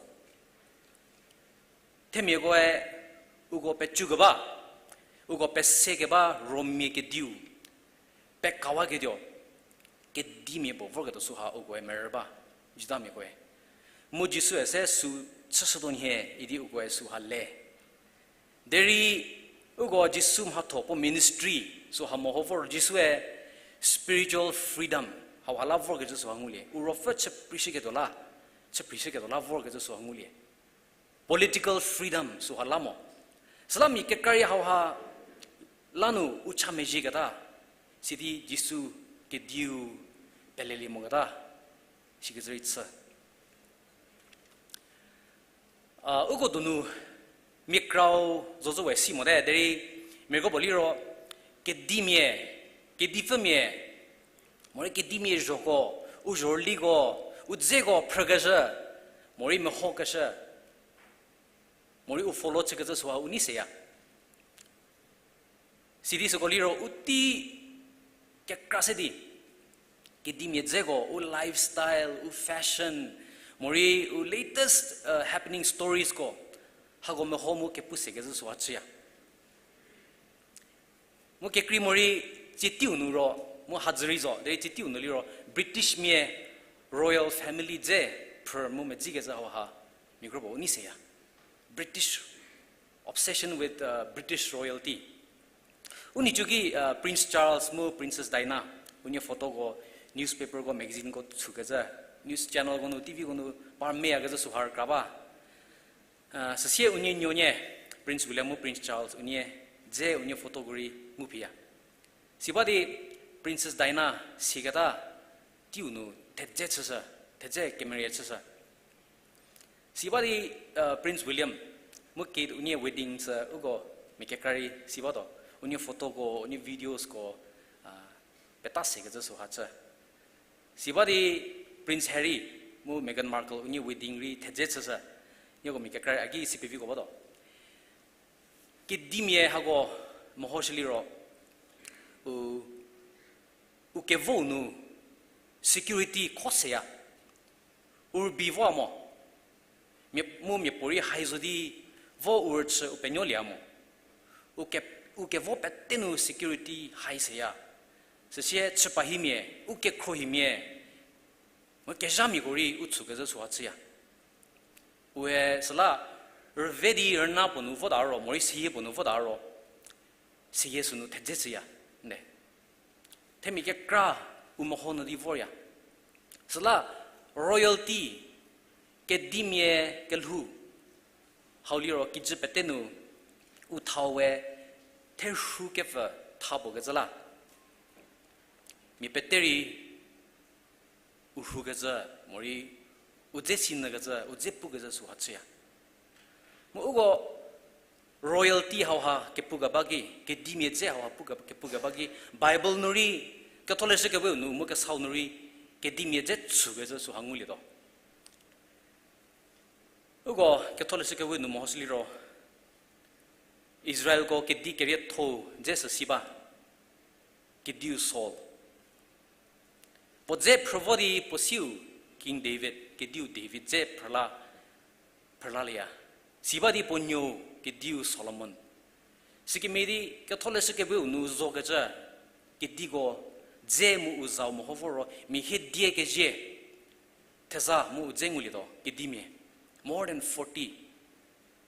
Themiakoe uko pecükeba, uko pesekeba Rommia kediu pekawaketuo kedimia puo vorketuo süha ukoe merü ba, Judamiakoe. Mu Jisue se sü chüshütuo nhie idi ukoe süha le. Derei uko Jisu mhatho puo ministry süha meho vor Jisue spiritual freedom hauha la vorkecü süha ngulie. U ruopfü chüprishüketuo la, chüprishüketuo la vorkecü süha ngulie. Political freedom süha la mo. Süla mia kekra rei hauha la nu u cha mezhieketa, sidi Jisu kediu pelelie moketa, sikecü rei chü. A, uko donu mia krau zozü we si mote, derei mia kro puo liro, kedimia, kedipfümia, morei kedimia zhoko, u zhorüliko, u dzeko phrükeshü, morei mehokeshü, morei u follow chükecü süha u nei seya. Sidi süko liro u tei kekra se di, kedimia dzeko, u lifestyle, u fashion, morei u latest, uh, happening storiesko, hako meho mu kepu sekecü süha chüya. Mu kekrei morei tsieteiu nu ro, mu hadzü rei zo, derei tsieteiu nu liro Britishmia royal family dze phrü mu medzikecü hauha mia kro puo u nei seya. British, obsession with, uh, British royalty. U nhicu ki, uh, Prince Charles mu Princess Diana, Unie photoko newspaperko magazineko chükecü, news channelko nu, T Vko nu par meyakecü süha rükra ba. Süsie unie nuonie, Prince William mu Prince Charles unie, dze unie photoko rei nguphiya. Siba di Princess Diana siaketa teiu nu thedze chüshü, thedze kemerie chüshü. Siba di Prince William mu Kate unie wedding sü uko mia kekra rei si batuo. Unie photoko, unie videosko peta sekecü süha chü. Siba di Prince Harry mu Meghan Markle unie wedding rei thedze chüshü, nieko mia kekra rei a gei si peviko batuo. Kedimia hako mehoshü liro, u, u kevou nu security kho seya. U rübei voa mo. Mia, mu miapuorei hai zo di vo u rüchü u penuolieya mo. U ke, u kevo pete nu security hai seya. Süsie chüpahimia, u kekhruohimia, mu kezhamiako rei u chükezhü süha chüya. Ue süla rüve di rüna puo nu vota ro, morei seyie puo nu vota ro, seyie sünu thedze chüya, nde. Themia kekra u meho nyü di vorya. Süla royalty, kedimia kelhou, hau liro kijü pete nu u thau we therhu kepfü tha puo kecü la. Mia pete rei u rhukecü, morei u dze sinyükecü, u dze pukecü süha chüya. Mu uko royalty hauha kepu keba ki, kedimia dze hauha pu ke, kepu keba ki, Bible nu rei, Ketholeshü Keweu nu mu kesau nu rei, kedimia dze chükecü süha ngulietuo. Uko Ketholeshü Keweu nu mehoshü liro, Israelko kedi kerietho-u dze sü si ba, kediu Saul. Puo dze phrü vo di puo siu King David, kediu David dze phrüla, phrülalieya. Siba di puo nuou kediu Solomon. Sükemhie di Ketholeshü Keweu nu zokecü kediko dze mu u zau meho vo ro mia hie die kezie theza mu u dze ngulietuo kedimia. More than forty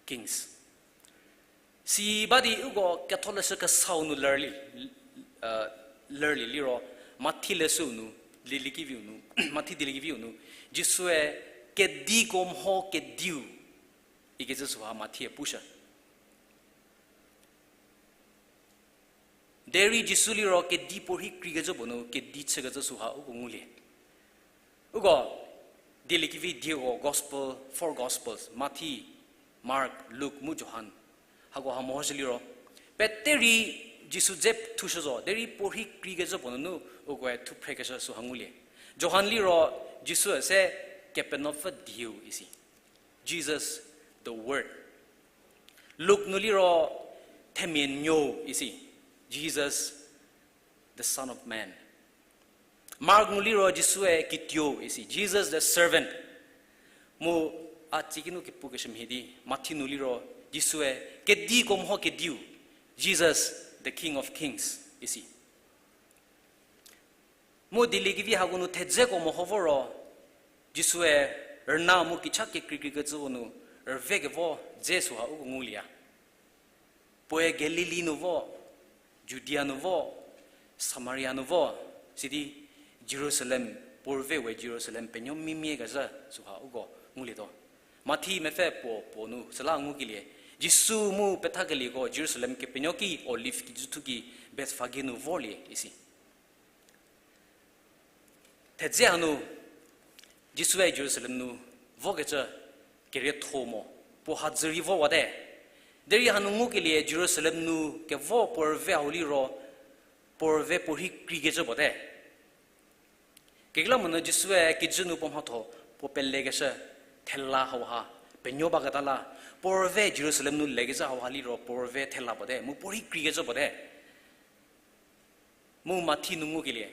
kings. Siba di uko Ketholeshü Kesau nu lerlie, lerlie liro, Mathi leshüu nu, Dieliekeviu nu, Mathi Dieliekeviu nu, Jisue kediko mho kediu ikecü süha Mathie pushü. Derei Jisu liro kedi puorhi kreikecü puo nu kedi chükecü süha uko ngulie. Uko Dieliekevi dieko gospel, four gospels, Mathi, Mark, Luk mu Johan. Hako ha mehoshü liro, pete rei Jisu dze thushü zo, derei puorhi kreikecü puo nunu ukoe thuphrekeshü süha ngulie. Johan liro Jisue se Kepenuopfü dieu isi. Jesus the Word. Luk nu liro themia nuou isi. Jesus the Son of Man. Mark nu liro Jisue kituou isi. Jesus the Servant. Mu a tsiki nu kepukeshü mhie di, Mathi nu liro Jisue kediko mho kediu. Jesus the King of Kings isi. Mu Dieliekevi hako nu thedzeko meho vo ro, Jisue rüna mu kicha kekreikreikecüko nu rüvekevo dze süha uko ngulieya. Puoe Galili nu vo, Judia nu vo, Samaria nu vo, sidi Jerusalem, puo rüve we Jerusalem penuo mimie kezhü süha uko ngulietuo. Mathi mepfü puo puo nu süla ngukelie, Jisu mu pethakelieko Jerusalem kepenuo ki Olive kijüthu ki Bethphage nu vorlie isi. Thedze hanu Jisue Jerusalem nu vokecü kerietho mo, puo hadzü rei vorwate. Derei hanu ngukelie Jerusalem nu kevo puo rüve hau liro, puo rüve puorhi kreikecü puote. Kekreilamonyü Jisue kijü nu puo mhatho puo pelekeshü thela hauha penuo baketa la, puo rüve Jerusalem nu lekecü hauha liro puo rüve thela puote, mu puorhi kreikecü puote. Mu Mathi nu ngukelie,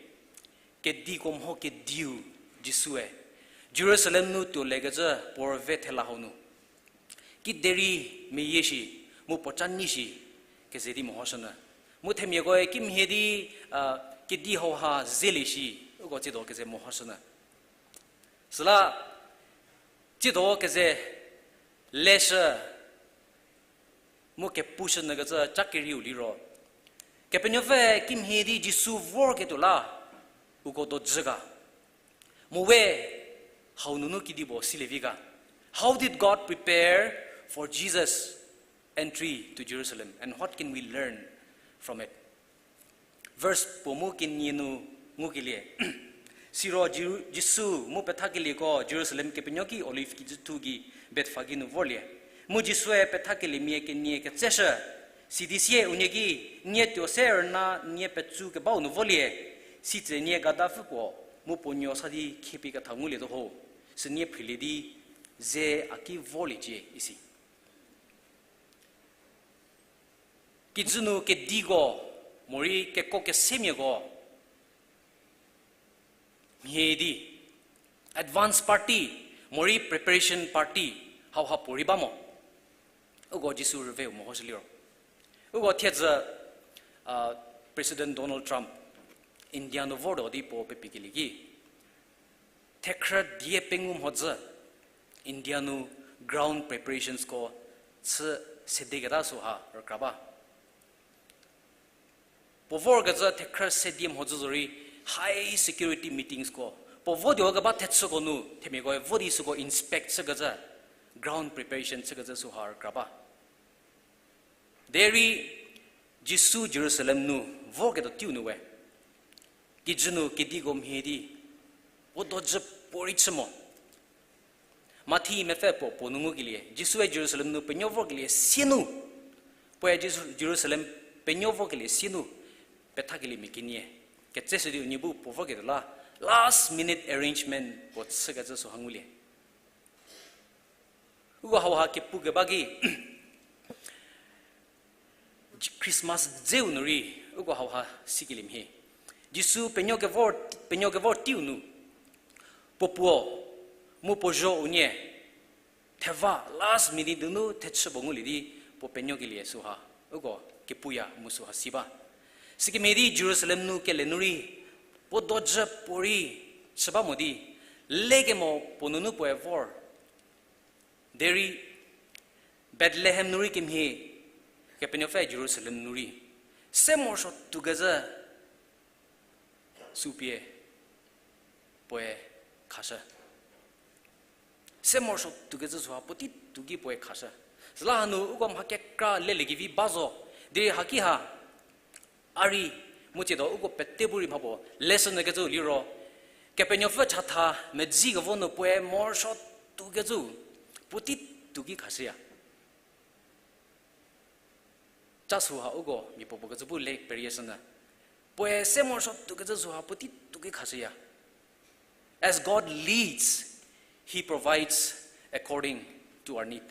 kediko mho kediu Jisue Jerusalem nu tuolekecü puo rüve thela hau nu kiderei meyie shi, mu puoca nyi shi keze di mehoshünyü. Mu themiakoe kimhie di, a, kedi hauha zelie shi, uko tsiedo keze mehoshünyü. Süla tsiedo keze leshü mu kepushünyükecü ca kerieu liro, Kepenuopfü kimhie di Jisu vorketuo la, Uko dojü ga. Mu we hau nunu kedipuo silie vi ga. How did God prepare for Jesus' entry to Jerusalem, and what can we learn from it? Verse puo mu kenie nu ngukelie. Siro Jisu mu pethakelieko Jerusalem kepenuo ki Olive kijüthu gei Bethphage nu vorlie. Mu Jisue pethakeliemia kenie ketseshü, sidi sie unie ki, nie tuo se rüna nie petsu kebau nu volie, sitse nie gadapfü puo mu puo nuo sa di khiepie ketha ngulietuo ho, sünie phrilie di ze a ki vorliecie isi. Kijü nu kediko morei keko kesemiako mhie di advance party morei preparation party hauha puorei ba mo. Uko Jisu rüveu mehoshü liro, uko thiedzü President Donald Trump India nu vortuo di puo pepikelie ki, thekhrü die pengou mhodzü India nu ground preparationsko chü sedeketa süha rükra ba. Puo vorkezhü thekhrü se die mhodzü zorei high security meetingsko, puo votuo keba thechüko nu themiakoe vo di süko inspect chükezhü, ground preparation chükezhü süha rükra ba. Derei Jisu Jerusalem nu vorketuo teiu nu we, kijü nu kediko mhie di puo dojü puorei chü mo. Mathi mepfü puo puo nu ngukelie, Jisue Jerusalem nu penuo vorkelie sie nu, puoe Jesu-, Jerusalem penuo vorkelie sie nu, pethakeliemia kenie ketseshü di unie bu puo vorketuo la last minute arrangement puo chükecü süha ngulie. Uko hauha kepukeba ki Christmas dzeu nu rei uko hauha sikelie mhie. Jisu penuo kevor, penuo kevor teiu nu, puo puo mu puo zho unie theva last minute nunu thechü puo ngulie di puo penuokelie süha uko kepuya mu süha si ba. Sükemhie di Jerusalem nu kele nu rei puo dojü puorei chü ba mo di, lekemo puo nunu puoe vor. Derei Bethlehem nu rei kemhie, Kepenuopfü Jerusalem nu rei se morosuo tuokezhü sü pie puoe khashü. Se morosuo tuokezhü süha puotei tuo ki puoe khashü. Süla hanu uko mha kekra leliekevi ba zo, derei haki ha a rei mu tsiedo uko pete bu rei mha puo lesson nyü kecü liro, Kepenuopfü chatha medzikevo nu puoe morosuo tuokecü puotei tuo ki khashüya. Ca süha uko mia puo puo kecü bu le perieshünyü, puoe se morosuo tuokecü süha puotei tuo ki khashüya. As God leads, He provides according to our need.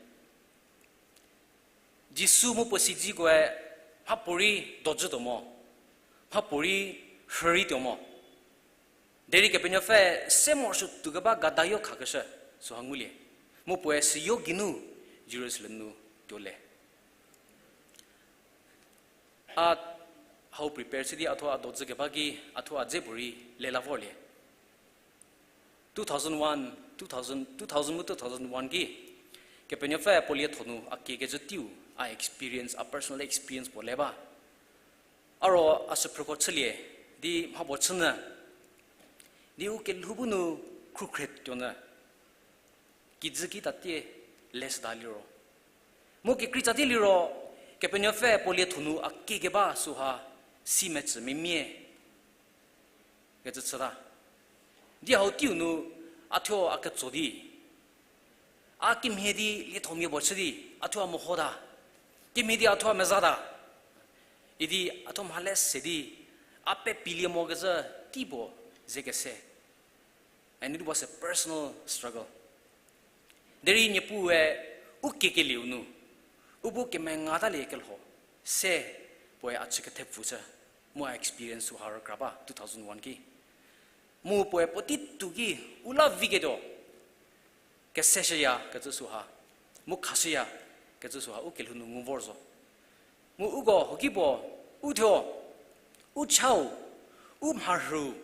Jisu mu puo siedzikoe mhapuorei dojütuo mo, mhapuorei rhürei tuo mo. Derei Kepenuopfü se morosuo tuokeba gadayo khakeshü süha ngulie, mu puoe süyo geinu Jerusalem nu tuole. A hau prepare chü di a thuo a dojü keba ki a thuo a dze puorei lela vorlie. Two thousand one, two thousand, two thousand mu two thousand one ki, Kepenuopfü puo lietho nu a kiekecü teiu, a experience, a personal experience puo le ba. A ro a süphrüko chülie di mha puo chünyü, di u kelhou bu nu khrukhre tuonyü, kijü ki tatie leshüta liro, mu kekreitsa di liro, Kepenuopfü puo lietho nu a kiekeba süha si mecü memia kecü chüta. Di hau teiu nu a thuo a ketso di, a kemhie di liethomia puo chü di a thuo a mehota, kemhie di a thuo a mezata, idi a thuo mhale se di a pepilie mokecü tei puo ze kese. And it was a personal struggle. Derei Niepuue u kiekelieu nu u bu kemengatalie kelho se puoe a chü kethepfu chü, mu a experience süha rükra ba two thousand one ki. Mu puoe puotei tuo ki u la viketuo keseshüya kecü süha, mu khashüya kecü süha u kelhou nu ngu vor zo. Mu uko hoki puo, u thuo, u chau, u mharhü,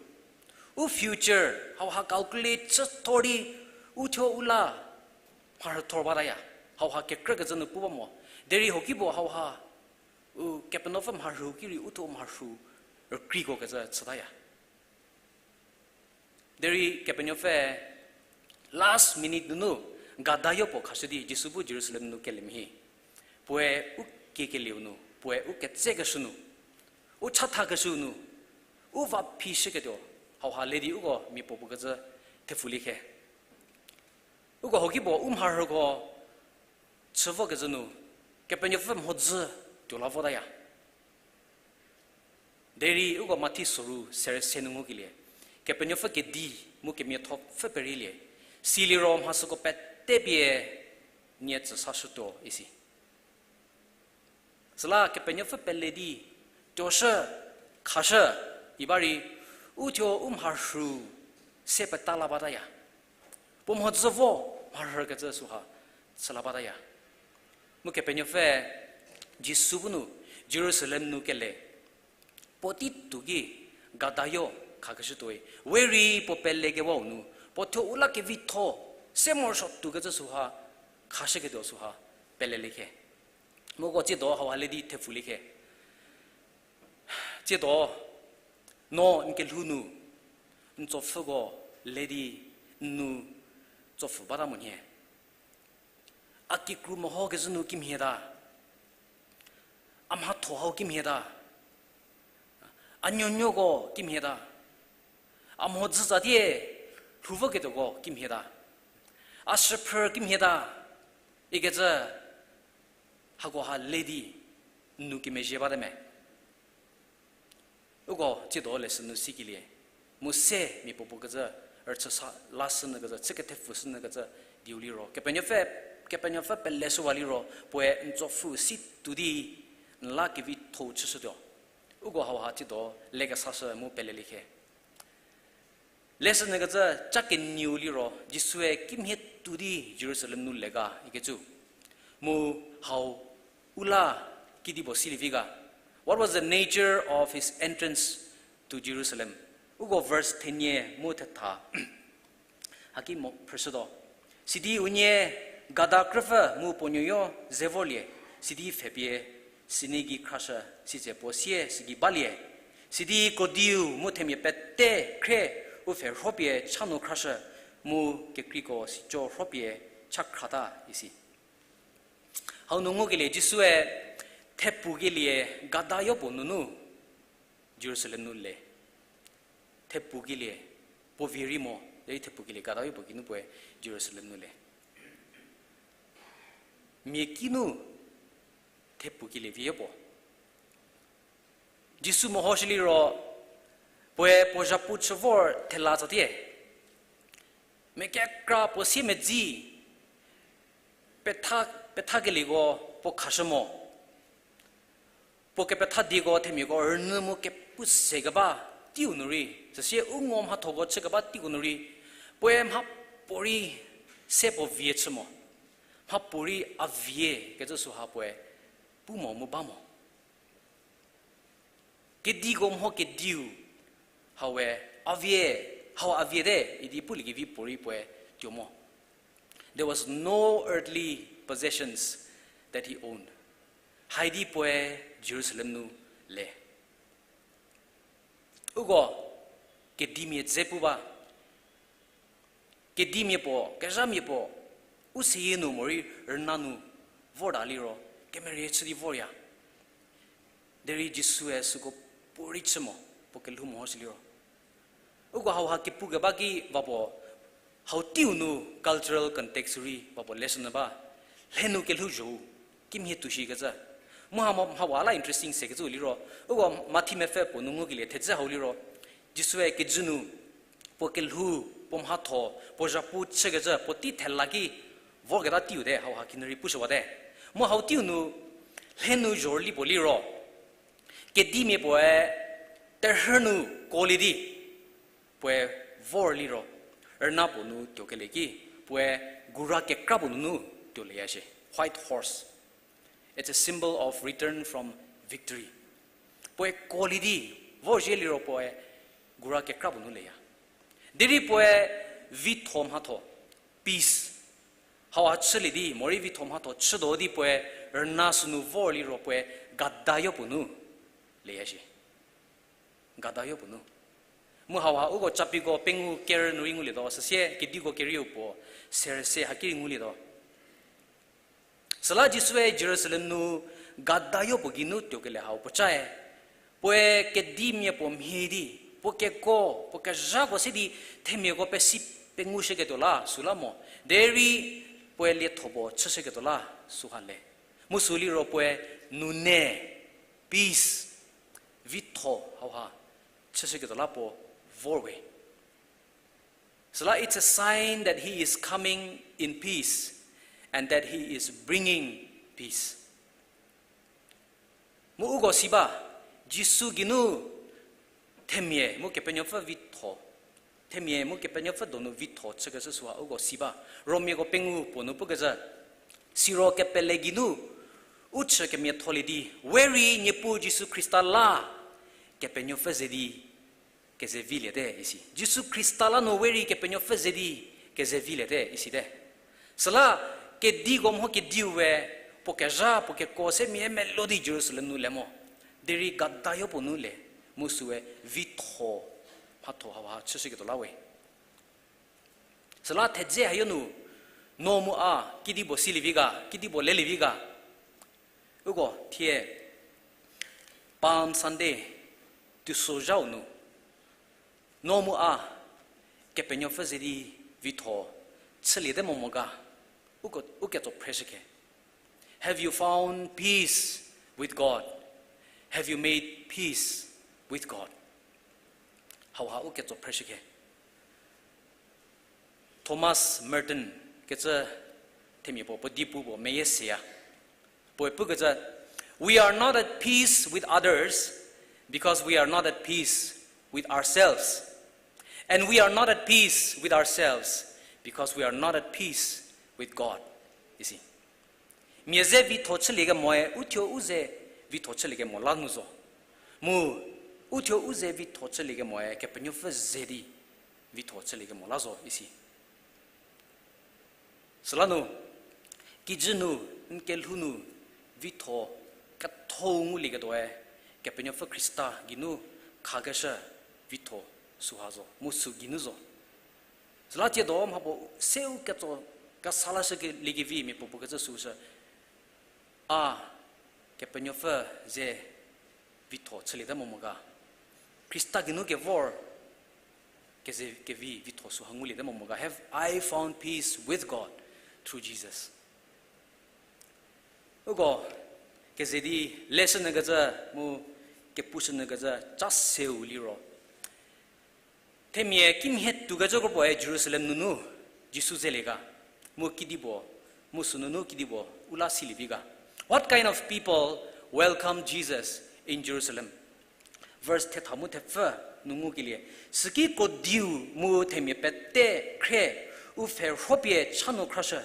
u future hauha calculate chüthor di u thuo u la mharhü thor bataya, hauha kekrükecü nu pu ba mo. Derei hoki puo hauha u Kepenuopfü mharhü ki rei u thuo mharhü rükreiko kecü chütaya. Derei Kepenuopfü last minute nunu gada yopuo khashü di Jisu bu Jerusalem nu kelie mhie. Puoe u kiekelieu nu, puoe u ketsekeshü nu, u chathakeshü nu, u va phishüketuo, hauha le di uko mia puo puo kecü thepfulie khe. Uko haki puo u mharhüko chü vokecü nu, Kepenuopfü mhodzü tuo la votaya. Derei uko Mathi soru serü se nu ngukelie, Kepenuopfü kedi mu kemiatho pfü perielie, siliro mhasüko pete pie nie tsü sashütuo isi. Süla Kepenuopfü pele di tuoshü, khashü, iba rei, uthuo u mharhü se peta la bataya. Puo mhodzü vo mharhükecü süha chü la bataya. Mu Kepenuopfü Jisu bu nu Jerusalem nu kele, puotei tuo ki gada yo khakeshütuoi, we rei puo pelekewau nu, puo thuo u la kevitho, se morosuo tuokecü süha, khashüketuo süha, pelelie khe. Mu uko tsiedo hauha le di thepfulie khe. Tsiedo, no n kelhou nu, n tsopfüko le di n nu tsopfü bata monyü. A kikru mehokezhü nu kimhie ta. A mhatho hau kimhie ta. A nuonuoko kimhie ta. A mhodzü tsatie lhou voketuoko kimhie ta. A shüphrü kimhie ta. Ikecü hakoha le di n nu kemezhie bate me. Uko tsiedo leshü nu sikelie, mu se mia puo puo kecü, rüchü sa lashü nyü kecü, chü kethepfü shü nyü kecü dieu liro, Kepenuopfü, Kepenuopfü peleshüwa liro, puoe n tsopfü si tuo di, n la kevitho chüshütuo. Uko hauha tsiedo lekesashü mu pelelie khe. Leshü nyü kecü cha kenieu liro, Jisue kimhie tuo di Jerusalem nu le ga ikecü. Mu hau u la kedipuo silievi ga. What was the nature of his entrance to Jerusalem? Uko verse thenie mu thetha haki mo phrüshütuo. Sidi unie gada krüpfü mu puo nuoyo ze vorlie, sidi pfhepie sinei gei khrashü, sitse puo sie sidi balie. Sidi krodiu mu themia pete khrie u pfhe rhopie cha nu khrashü, mu kekreiko sico rhopie cha khrata isi. Hau nu ngukelie Jisue thepfukelie gada yopuo nunu Jerusalem nu le. Thepfukelie puo vie rei mo, derei thepfukelie gada yopuo kinu puoe Jerusalem nu le. Mia kinu thepfukelie vie yopuo. Jisu mehoshü liro, puoe puo zhapu chü vor thela tsatie. Mia kekra puo siemedzi, petha, pethakelieko puo khashü mo. Puo kepethadieko themiako rünyü mu kepu se keba teiu nu rei, süsie u ngo mhathoko chü keba teiu nu rei, puoe mhapuorei se puo vie chü mo. Mhapuorei a vie kecü süha puoe pu mo mu ba mo. Kediko mho kediu, haue a vie, hau a vie te idi puliekevi puorei puoe tuo mo. There was no earthly possessions that he owned. Haidi puoe Jerusalem nu le. Uko kedimia dze pu ba. Kedimia puo, kezhamia puo, u seyie nu morei rüna nu vorta liro, kemerie chü di vorya. Derei Jisue süko puorei chü mo, puo kelhou mehoshü liro. Uko hauha kepukeba ki va puo, hau teiu nu cultural context rei va puo leshü nyü ba, lhe nu kelhouzho-u kimhie tuo shikecü. Mu ha mo, mha wa la interesting sekecü liro, uko Mathi mepfü puo nu ngukelie thedze hau liro, Jisue kijü nu, puo kelhou, puo mhatho, puo zhapu chükecü, puotei thela ki vorketa teiu te, hauha kinu rei pushüwate. Mu hau teiu nu, lhe nu zhorüli puo liro, kedimia puoe terhü nu kolie di, puoe vor liro, rüna puo nu tuokelie ki, puoe gura kekra puo nunu tuolieya shie. White horse. It's a symbol of return from victory. Puoe kolie di, vorzhie liro puoe gura kekra puo nu leya. Derei puoe vitho mhatho, peace. Hauha chülie di, morei vitho mhatho chütuo di puoe rüna sünu vor liro puoe gada yopuo nu leya shie. Gada yopuo nu. Mu hauha uko Capiko pengou kerü nu rei ngulietuo, süsie kediko kerieu puo serü se haki rei ngulietuo. Süla Jisue Jerusalem nu gadayo puo geinu tuokelie hau puo cae. Puoe kedimia puo mhie di, puo keko, puo kezhako se di themiako pesi pengushüketuo la süla mo. Derei puoe lietho puo chüshüketuo la süha le. Mu sü liro puoe nune, peace, vitho hauha chüshüketuo la puo vor we. Süla it's a sign that he is coming in peace and that he is bringing peace. Mu uko si ba, Jisu geinu themia mu Kepenuopfü vitho, themia mu Kepenuopfü donu vitho chükeshü süha uko si ba. Romiako pengou puo nu pukecü, siro kepele geinu u chü kemiatholie di, we rei Niepuu Jisu Khrista la Kepenuopfü ze di kezeviliete isi. Jisu Khrista la nu we rei Kepenuopfü ze di kezeviliete isite. Süla kediko mho kediu we puo kezha puo keko se mia melou di Jerusalem nu le mo. Derei gadayo puo nu le, mu süe vitho, mhatho hauha chüshüketuo la we. Süla thedze hayo nu, no mu a, kedipuo silievi ga, kedipuo lelievi ga. Uko thie Palm Sunday, teisozhau nu, no mu a, Kepenuopfü ze di vitho chüliete mo mo ga, uko, u ketso phreshükhe. Have you found peace with God? Have you made peace with God? Hauha u ketso phreshükhe. Thomas Merton kecü themia puo, puo di pu puo meyie seya. Puoe pukecü, we are not at peace with others because we are not at peace with ourselves. And we are not at peace with ourselves because we are not at peace with God. Isi. Mia ze vitho chülie kemoe, uthuo u ze vitho chülie kemo la nu zo. Mu, uthuo u ze vitho chülie kemoe, Kepenuopfü ze di vitho chülie kemo la zo, isi. Süla nu, kijü nu, n kelhou nu, vitho, ketho ngulieketuoe, Kepenuopfü Khrista geinu khakeshü vitho süha zo, mu sü geinu zo. Süla tsiedo mhapuo seu ketso kesa lashükelie kevi mia puo puo kecü süshü. A, Kepenuopfü ze vitho chüliete mo mo ga. Khrista geinu kevor keze kevi vitho süha nguliete mo mo ga. Have I found peace with God through Jesus? Uko keze di leshünyü kecü mu kepushünyü kecü ca seu liro. Themia kimhie tuokecü kropuoe Jerusalem nunu Jisu zelie ga, mu kedipuo, mu sünunu kedipuo u la silievi ga. What kind of people welcome Jesus in Jerusalem? Verse thetha mu thepfü nu ngukelie, süki krodiu mu themia pete khrie u pfhe rhopie cha nu khrashü,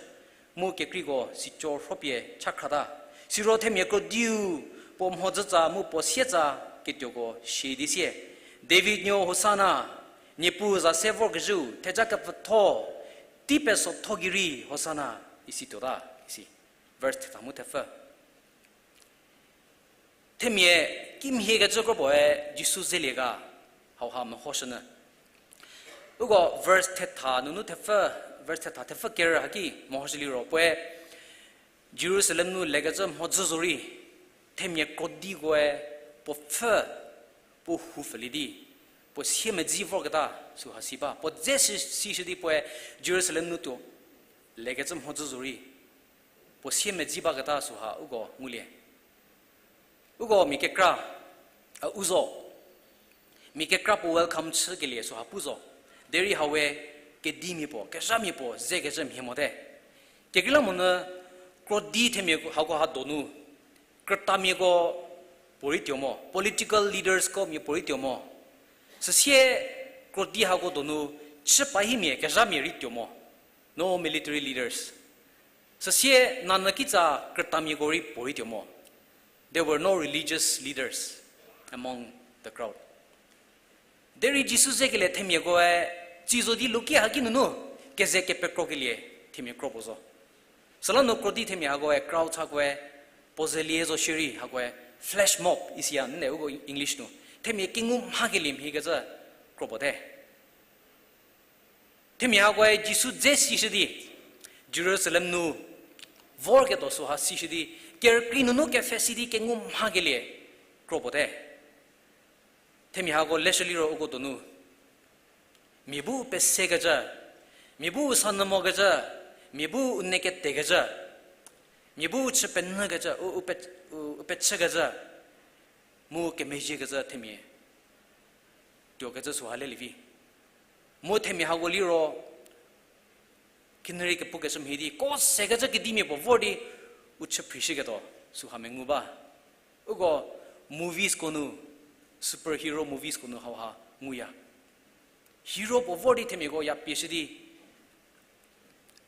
mu kekreiko sico rhopie cha khrata. Siro themia krodiu puo mhodzütsa mu puo sietsa ketuoko shie di sie, David nuo Hosana, Niepuu za se vorkezhüu, theja kepfütho, tei pesotho gei rei Hosana, isi tuota, isi. Verse thetha mu thepfü. Themia kimhie kecü kropuoe Jisu zelie ga, hauha mehoshünyü. Uko verse thetha nunu thepfü, verse thetha thepfü ker haki mehoshü liro puoe Jerusalem nu lekecü mhodzü zorei, themia krodikoe puo pfhü, puo hu pfülie di, puo siemedzi vorketa süha si ba. Puo dze si, sishü di puoe Jerusalem nu tuo lekecü mhodzü zorei, puo siemedzi baketa süha uko ngulie. Uko mia kekra, a, u zo. Mia kekra puo welcome chükelie süha pu zo. Derei hau we kedimia puo, kezhamia puo, zekecü mhie mote. Kekreilamonyü krodi themia hako ha donu, krütamiako puorei tuo mo, political leaders ko mia puorei tuo mo. Süsie krodi hako donu chü pahimia kezhamia rei tuo mo. No military leaders. Süsie nanyü kitsa krütamiako rei puorei tuo mo. There were no religious leaders among the crowd. Derei Jisu zekelie themiakoe, tsi zo di luki haki nunu, keze kepekrokelie themia kro puo zo. Süla nu krodi themia hakoe, crowd hakoe, puo zelie zo shierei hakoe, flash mob isiya nde uko English nu. Themia kengu mhakelie mhiekecü, kro puo te. Themia hakoe Jisu dze sishü di, Jerusalem nu vorketuo süha sishü di, kerükrie nunu kepfhe si di kengu mhakelie kro puo te. Themia hako leshü liro uko donu mia bu u pesekecü, mia bu u sanyü mokecü, mia bu u neketekecü, mia bu u chü penyükecü, u, u pe-, u, u pechükecü, mu kemezhiekecü themia tuokecü süha lelie vi. Mu themia hako liro, khinhie rei kepukeshü mhie di ko sekecü kedimia puo vor di u chü phrishüketuo süha mengu ba. Uko movies ko nu, superhero movies ko nu hauha nguya. Hero puo vor di themiako ya pieshü di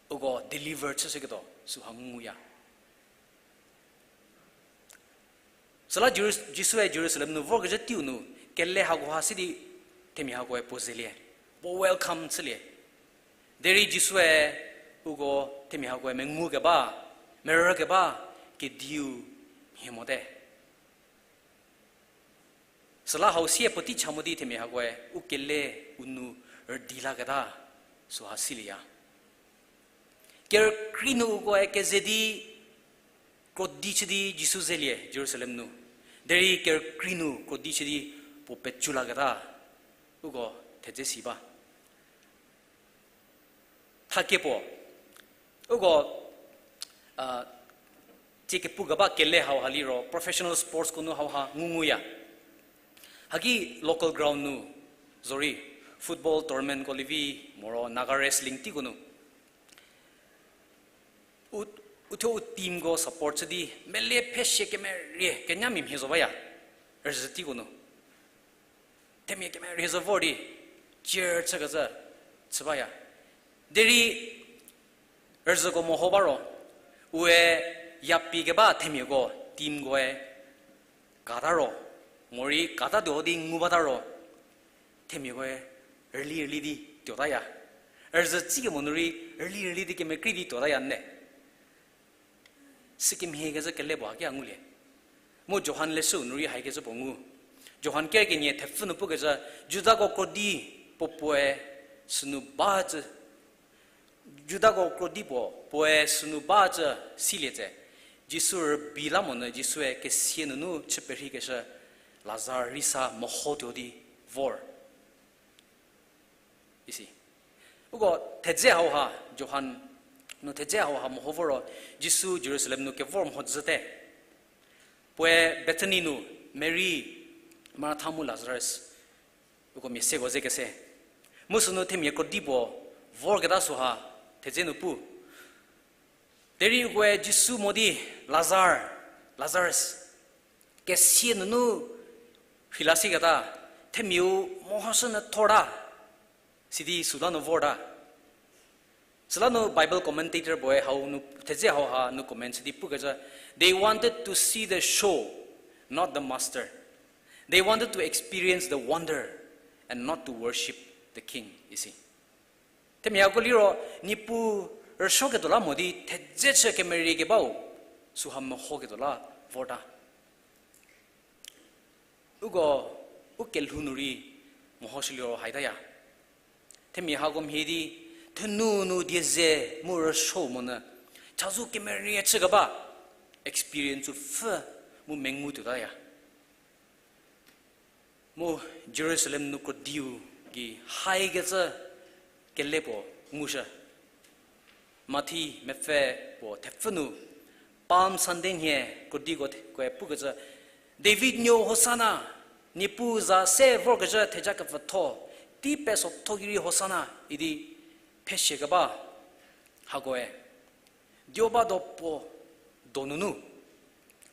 uko deliver chüshüketuo süha nguya. Süla Jerus-, Jisue Jerusalem nu vorkezhü teiu nu kele hakoha si di themia hakoe puo zelie, puo welcome chülie. Derei Jisue uko themia hakoe mengukeba, merükeba kediu mhie mote. Süla hau sie puotei cha mo di themia hakoe u kele u nu rüdi laketa süha silieya. Kerükrie nu ukoe keze di krodi chü di Jisu zelie Jerusalem nu. Derei kerükrie nu krodi chü di puo pecu laketa uko thedze si ba. Thakie puo, uko, a, tsie kepukeba kele hauha liro professional sports ko nu hauha ngunguya. Haki local ground nu, zorei, football tournamentko lievi, moro Naga wrestling teiko nu u, uthuo u teamko support chü di, mele phesie kemerie kenyamia mhie zo baya, rüzhü teiko nu. Themia kemerie zo vor di, cheer chükecü chü baya. Derei rüzhüko meho ba ro, ue yapie keba themiako teamkoe kata ro, morei kata tuo di ngu bata ro, themiakoe rüli rüli di tuotaya. Rüzhü tsikemo nu rei rüli rüli di kemekrei di tuotaya nde. Sükemhie kezhü kele puo haki a ngulie. Mu Johan leshüu nu rei haikecü puo ngu. Johan ker kenie thepfü nu pukecü, Judako krodi puo puoe sünu bacü, Judako krodi puo puoe sünu bacü silie tse, Jisu rübei la monyü Jisue kesia nunu chü perhikeshü Lazar rei sa mehotuo di vor. Isi. Uko thedze hauha, Johan nu thedze hauha meho voro, Jisu Jerusalem nu kevor mhodzüte. Puoe Bethany nu Mary, Martha mu Lazarus, uko mia seko ze kese. Mu sünu themia krodi puo vorketa süha thedze nu pu. Derei ukoe Jisu mo di, Lazar, Lazarus, kesia nunu rheilasiketa, themiau mehoshünyü thorta, sidi süla nu vorta. Süla nu Bible commentator puoe hau nu, thedze hauha nu comment sidi pukecü, they wanted to see the show, not the master. They wanted to experience the wonder and not to worship the king, isi. Themiako liro, Niepuu rüsuoketuo la mo di thedze chü kemerie kebau, süha mehoketuo la vorta. Uko, u kelhou nu rei mehoshüliro haitaya. Themia hako mhie di, thenu nu die ze mu rüsuo monyü, chazou kemerie chükeba, experience-u pfhü mu mengu tuotaya. Mu Jerusalem nu krodiu gei haikecü kele puo ngushü. Mathi mepfü puo thepfü nu, Palm Sunday nhie krodiko the-, koe pukecü, David nuou Hosana, Niepuu za se vorkezhü theja kepfütho, tei pesotho ki rei Hosana idi phesie keba hakoe, dio ba do puo donunu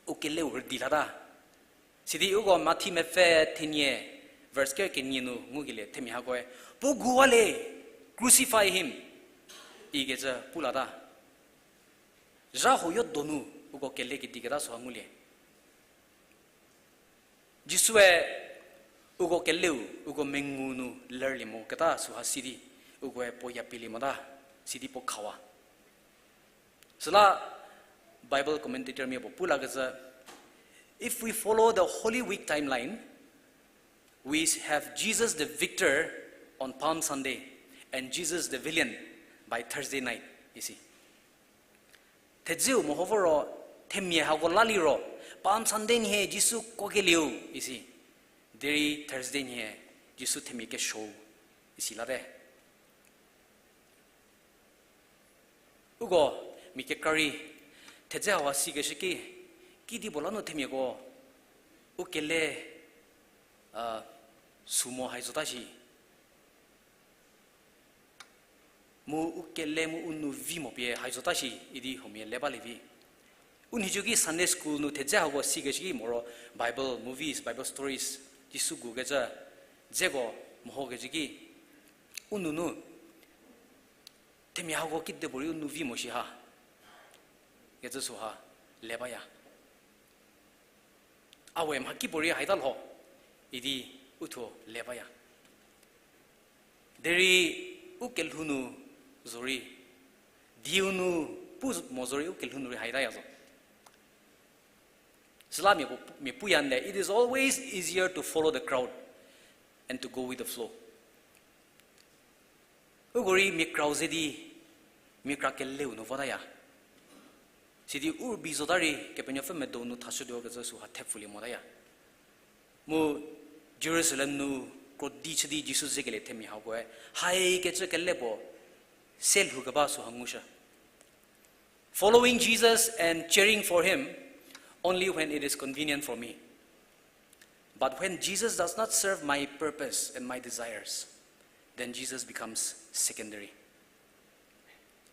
u keleu rüdi lata. Sidi uko Mathi mepfü thenie, verse ker kenie nu ngukelie themia hakoe, puo guwale, crucify him, ikecü pu lata. Zha huoyo donu uko kele kediketa süha ngulie. Jisue uko keleu, uko mengu nu lerlie moketa süha sidi, ukoe puo yapielie mota, sidi puo khawa. Süla Bible commentator mia puo pu lakecü, if we follow the Holy Week timeline, We have Jesus the victor on Palm Sunday and Jesus the villain by Thursday night, isi. Thedzeu meho vo ro, themia hako la liro, Palm Sunday nhie Jisu kuokelieu, isi. Derei Thursday nhie Jisu themia kesuou, isi late. Uko, mia kekra rei, thedze hawa sikeshü ki, kedipuo la nu themiako, u kele, a, sumo hai zota shi. Mu u kele mu u nou vi mo pie hai zota shi idi huomia le balie vi. U nhicu ki Sunday school nu thedze hako sikeshü ki moro Bible, movies, Bible stories, Jisu gukecü, dzeko mehokecü ki, u nou nu, themia hako kidepuorei u nou vi mo shi ha, kecü süha le baya. A we mhakipuorei haita lho, idi u thuo le baya. Derei u kelhou nu zorei, dieu nu pu mo zorei u kelhou nu rei haitaya zo. Süla mia pu, mia puya nde, it is always easier to follow the crowd and to go with the flow. Uko rei mia krau ze di, mia kra keleu nu votaya. Sidi u rübei zota rei Kepenuopfü medo nu thashütuo kecü süha thepfulie motaya. Mu Jerusalem nu krodi chü di Jisu zekelie themia hakoe, haikecü kele puo se lhoukeba süha ngushü. Following Jesus and cheering for him only when it is convenient for me. But when Jesus does not serve my purpose and my desires, then Jesus becomes secondary.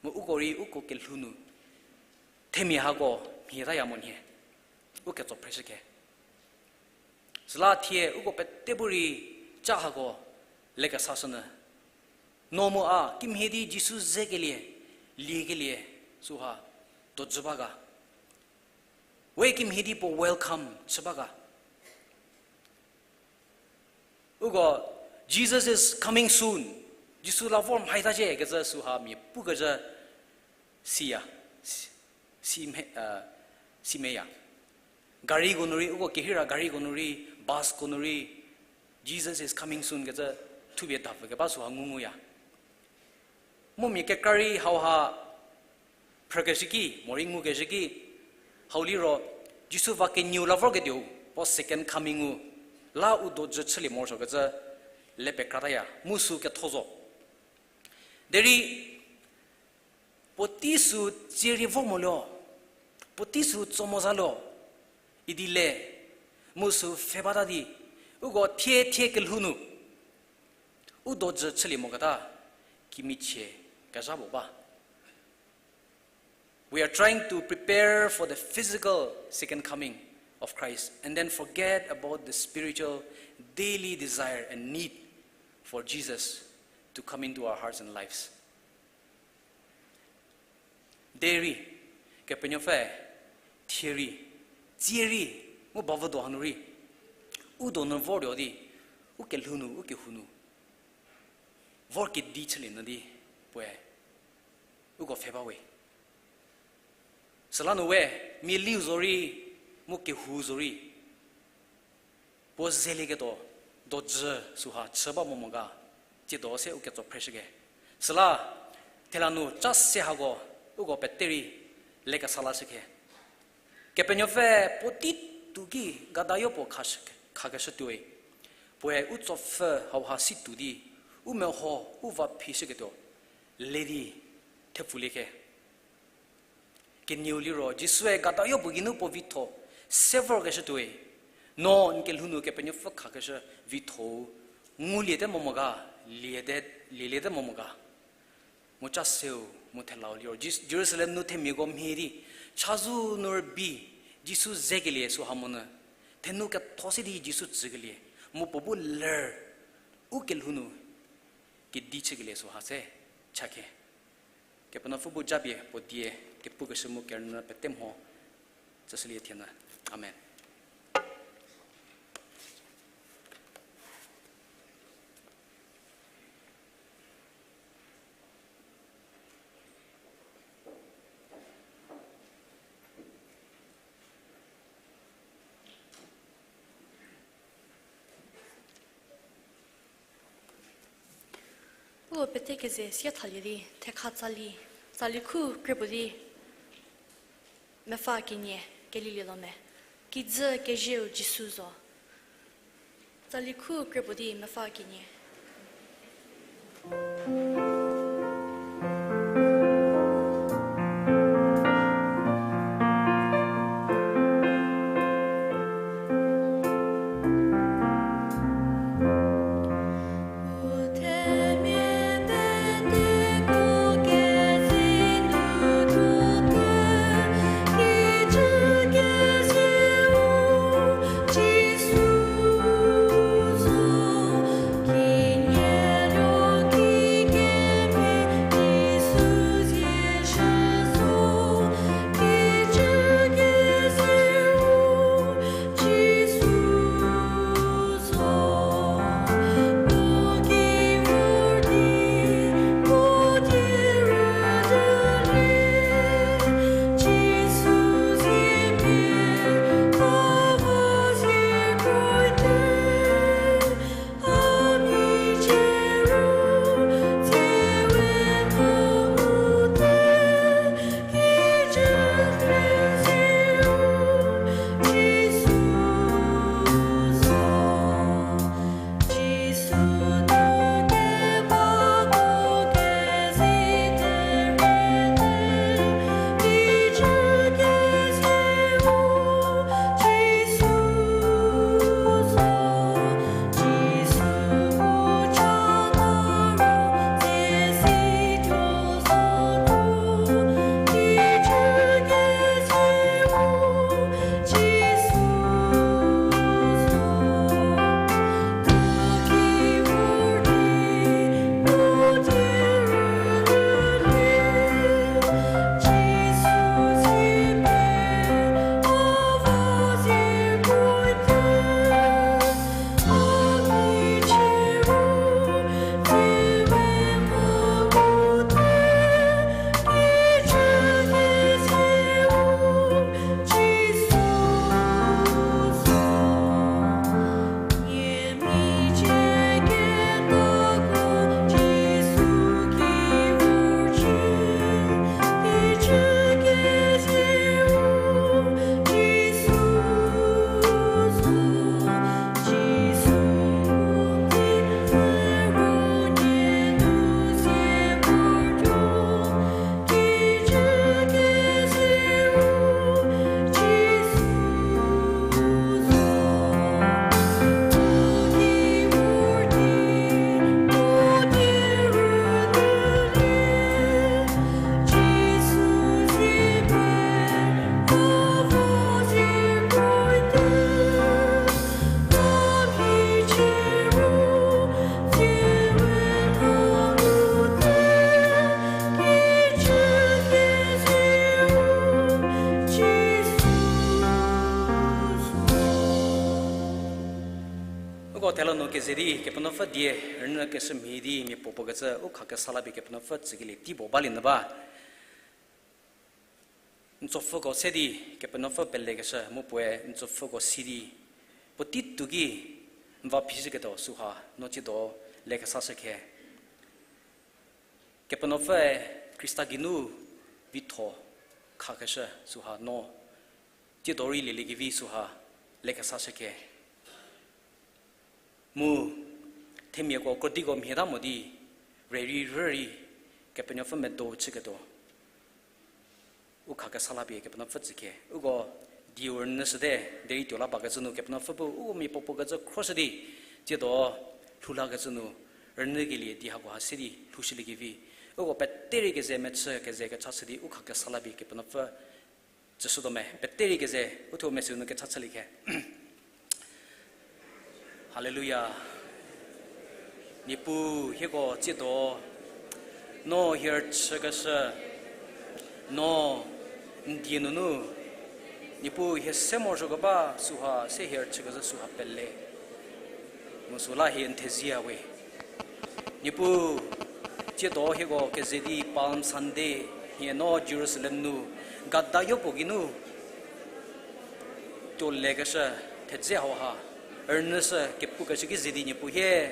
Mu uko rei uko kelhou nu themia hako mhie taya mo nhie, u ketso phreshü khe. Süla thie uko pete bu rei ca hako lekesashünyü. No mu a kimhie di Jisu zekelie, liekelie, süha dojü ba ga. We kimhie di puo welcome chü ba ga. Uko, Jesus is coming soon. Jisu la vor mhaita zhie kecü süha mia pukezhü siya, si, si mhe-, a, si meya. Gariko nu rei, uko kehira gariko nu rei, busko nu rei, Jesus is coming soon kecü thupie dapfü keba süha ngunguya. Mu mia kekra rei hauha phrükeshü ki, morei ngukeshü ki, hau liro, Jisu va kenieu la vorketuou, puo second coming-u, la u dojü chülie morosuokecü le pekrataya, mu sü ketho zo. Derei, puotei sü tsie rei vo moluo, puotei sü tso mo za lo, idi le, mu sü pfhe bata di, uko thie thie kelhou nu u dojü chülie moketa, kimichie kezha puo ba. We are trying to prepare for the physical second coming of Christ and then forget about the spiritual daily desire and need for Jesus to come into our hearts and lives. Derei, Kepenuopfü, thie rei, tsie rei, mu bavüdo hanu rei, u donu vortuo di, u kelhou nu, u kehou nu, vor kedi chülie nyü di, puoe, uko pfhe ba we. Süla nu we, mialiu zorei, mu kehou zorei, puo zelieketuo, dojü süha chü ba mo mo ga, tsiedo se u ketso phreshü khe. Süla, thela nu ca se hako, uko pete rei, lekesa lashü khe. Kepenuopfü puotei tuo ki gadayo puo khashü-, khakeshü tuoi. Puoe u tsopfü hauha si tuo di, u meho, u va phishüketuo, le di, thepfulie khe. Kenieu liro, Jisue gadayo puo geinu puo vitho, se vorkeshü tuoi. No n kelhou nu Kepenuopfü khakeshü vitho, nguliete mo mo ga, liete, lieliete mo mo ga. Mu ca seu, mu thelau liro, Jis-, Jerusalem nu themiako mhie di, chazou nu rübei, Jisu zekelie süha monyü, thenu ketho se di Jisu tsükelie, mu puo bu ler, u kelhou nu, kedi chükelie süha se, cha khe. Kepenuopfü bu japie puo die kepukeshü mu kerünyü pete mho tsüshülie thienyü. Amen. Uko pete keze sie thalie di, thekha tsali, tsali khu kre puo di, mepfü kenie, kelilie lo me. Kijü kezieu Jisu zo. Tsali khu kre puo di, mepfü kenie. Uko thela nu keze di Kepenuopfü die rünyü keshü mhie di mia puo puo kecü u kha kesa la pie Kepenuopfü tsükelie tei puo balie nyü ba. N tsopfüko se di Kepenuopfü pelekeshü mu puoe n tsopfüko si di puotei tuo ki n va phishüketuo süha no tsiedo lekesashü khe. Kepenuopfüe Khrista geinu vitho khakeshü süha no tsiedo rei lieliekevi süha lekesashü khe. Mu themiako krodiko mhie ta mo di rei rei rü rei Kepenuopfü medo chüketuo u kha kesa la pie Kepenuopfü tsü khe. Uko dieu rünyüshüte, derei tuo la bakecü nu Kepenuopfü bu uko mia puo puo kecü khroshü di tsiedo lhoulakecü nu rünyükelie di hakoha se di lhoushüliekevi. Uko peterei keze mechü keze kechashü di u kha kesa la pie Kepenuopfü tsüshütuo me, peterei keze uthuo mesü nu kecha chülie khe. Haleluya. Niepuu hieko tsiedo, no hie rüchükeshü, no n die nunu, Niepuu hie se morosuokeba süha se hie rüchükezhü süha pele. Mu süla hie n thezie we. Niepuu, tsiedo hieko keze di Palm Sunday hie no Jerusalem nu gada yopuo geinu tuolekeshü thedze hauha rünyüshü kepukeshü ki ze di Niepuu hie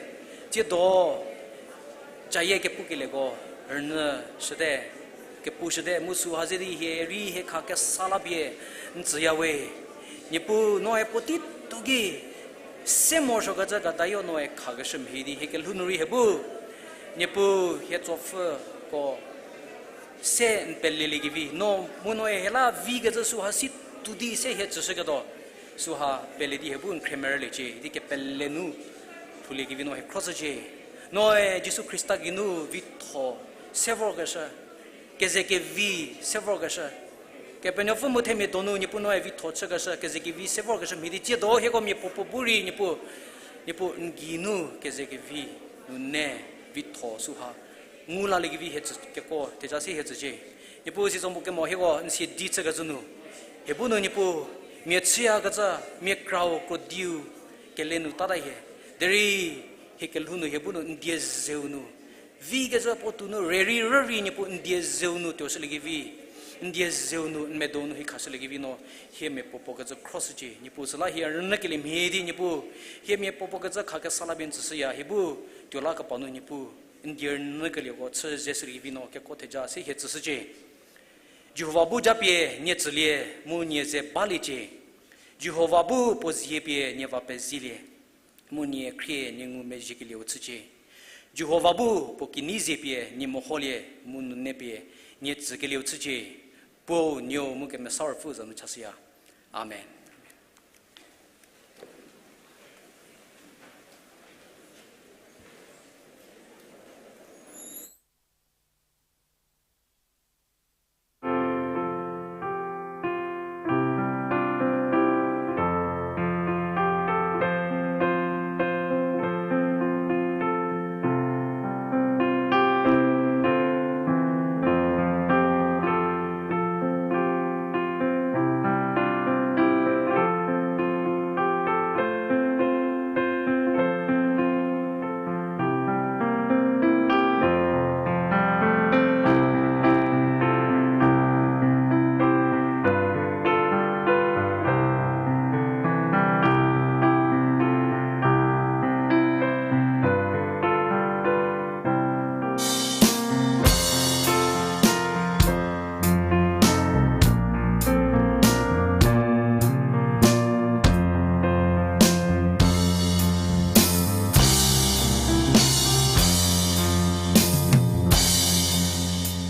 tsiedo Cayie kepukelieko rünyü shüte, kepu shüte, mu süha ze di hie rei hie kha kesa la pie n tsüya we. Niepuu noe puotei tuo ki se morosuokecü gadayo noe khakeshü mhie di hie kelhou nu rei hie bu, Niepuu hie tsopfhüko se n pelelie kevi no, mu noe hie la vikecü süha si tuo di se hie tsüshüketuo, süha pele di hie bu n khremerüliecie di kepele nu lhoulie kevi no hie khroshücie. Noe Jisu Khrista geinu vitho se vorkeshü, kezekevi se vorkeshü, Kepenuopfü mu themia donu Niepuu noe vitho chükeshü, kezekevi se vorkeshü mhie di tsiedo hieko mia puopuo bu rei Niepuu, Niepuu n geinu kezekevi nunu vitho süha ngu laliekevi hie tsü keko theja se hie tsücie. Niepuu si zo mu kemo hieko n sie di chükecü nu, hie bu nu Niepuu mia chüyakecü, mia krau krodiu kele nu tata hie. Derei hie kelhou nu hie bu nu n die zeu nu vikecü puo tuo nu rei rei rürei Niepuu n die zeu nu tuoshüliekevi, n die zeu nu n medo nu hie khashüliekevi no hie mia puopuo kecü khroshücie. Niepuu süla hie rünyükelie mhie di Niepuu, hie mia puopuo kecü kha kesa la pie n tsüshüya, hie bu tuo la kepa nu Niepuu n die rünyükelieko chü zeshüliekevi no keko theja se hie tsüshücie. Jihova bu japie nie tsülie mu nie ze baliecie. Jihova bu puo zie pie nie va pezielie, mu nie khrie nie ngumezhiekelieu chücie. Jihova bu puo kinyi zie pie nie meholie, mu nune pie nie tsükelieu chücie. Puo, Nuou mu Kemesa Ruopfü za nu chashüya. Amen.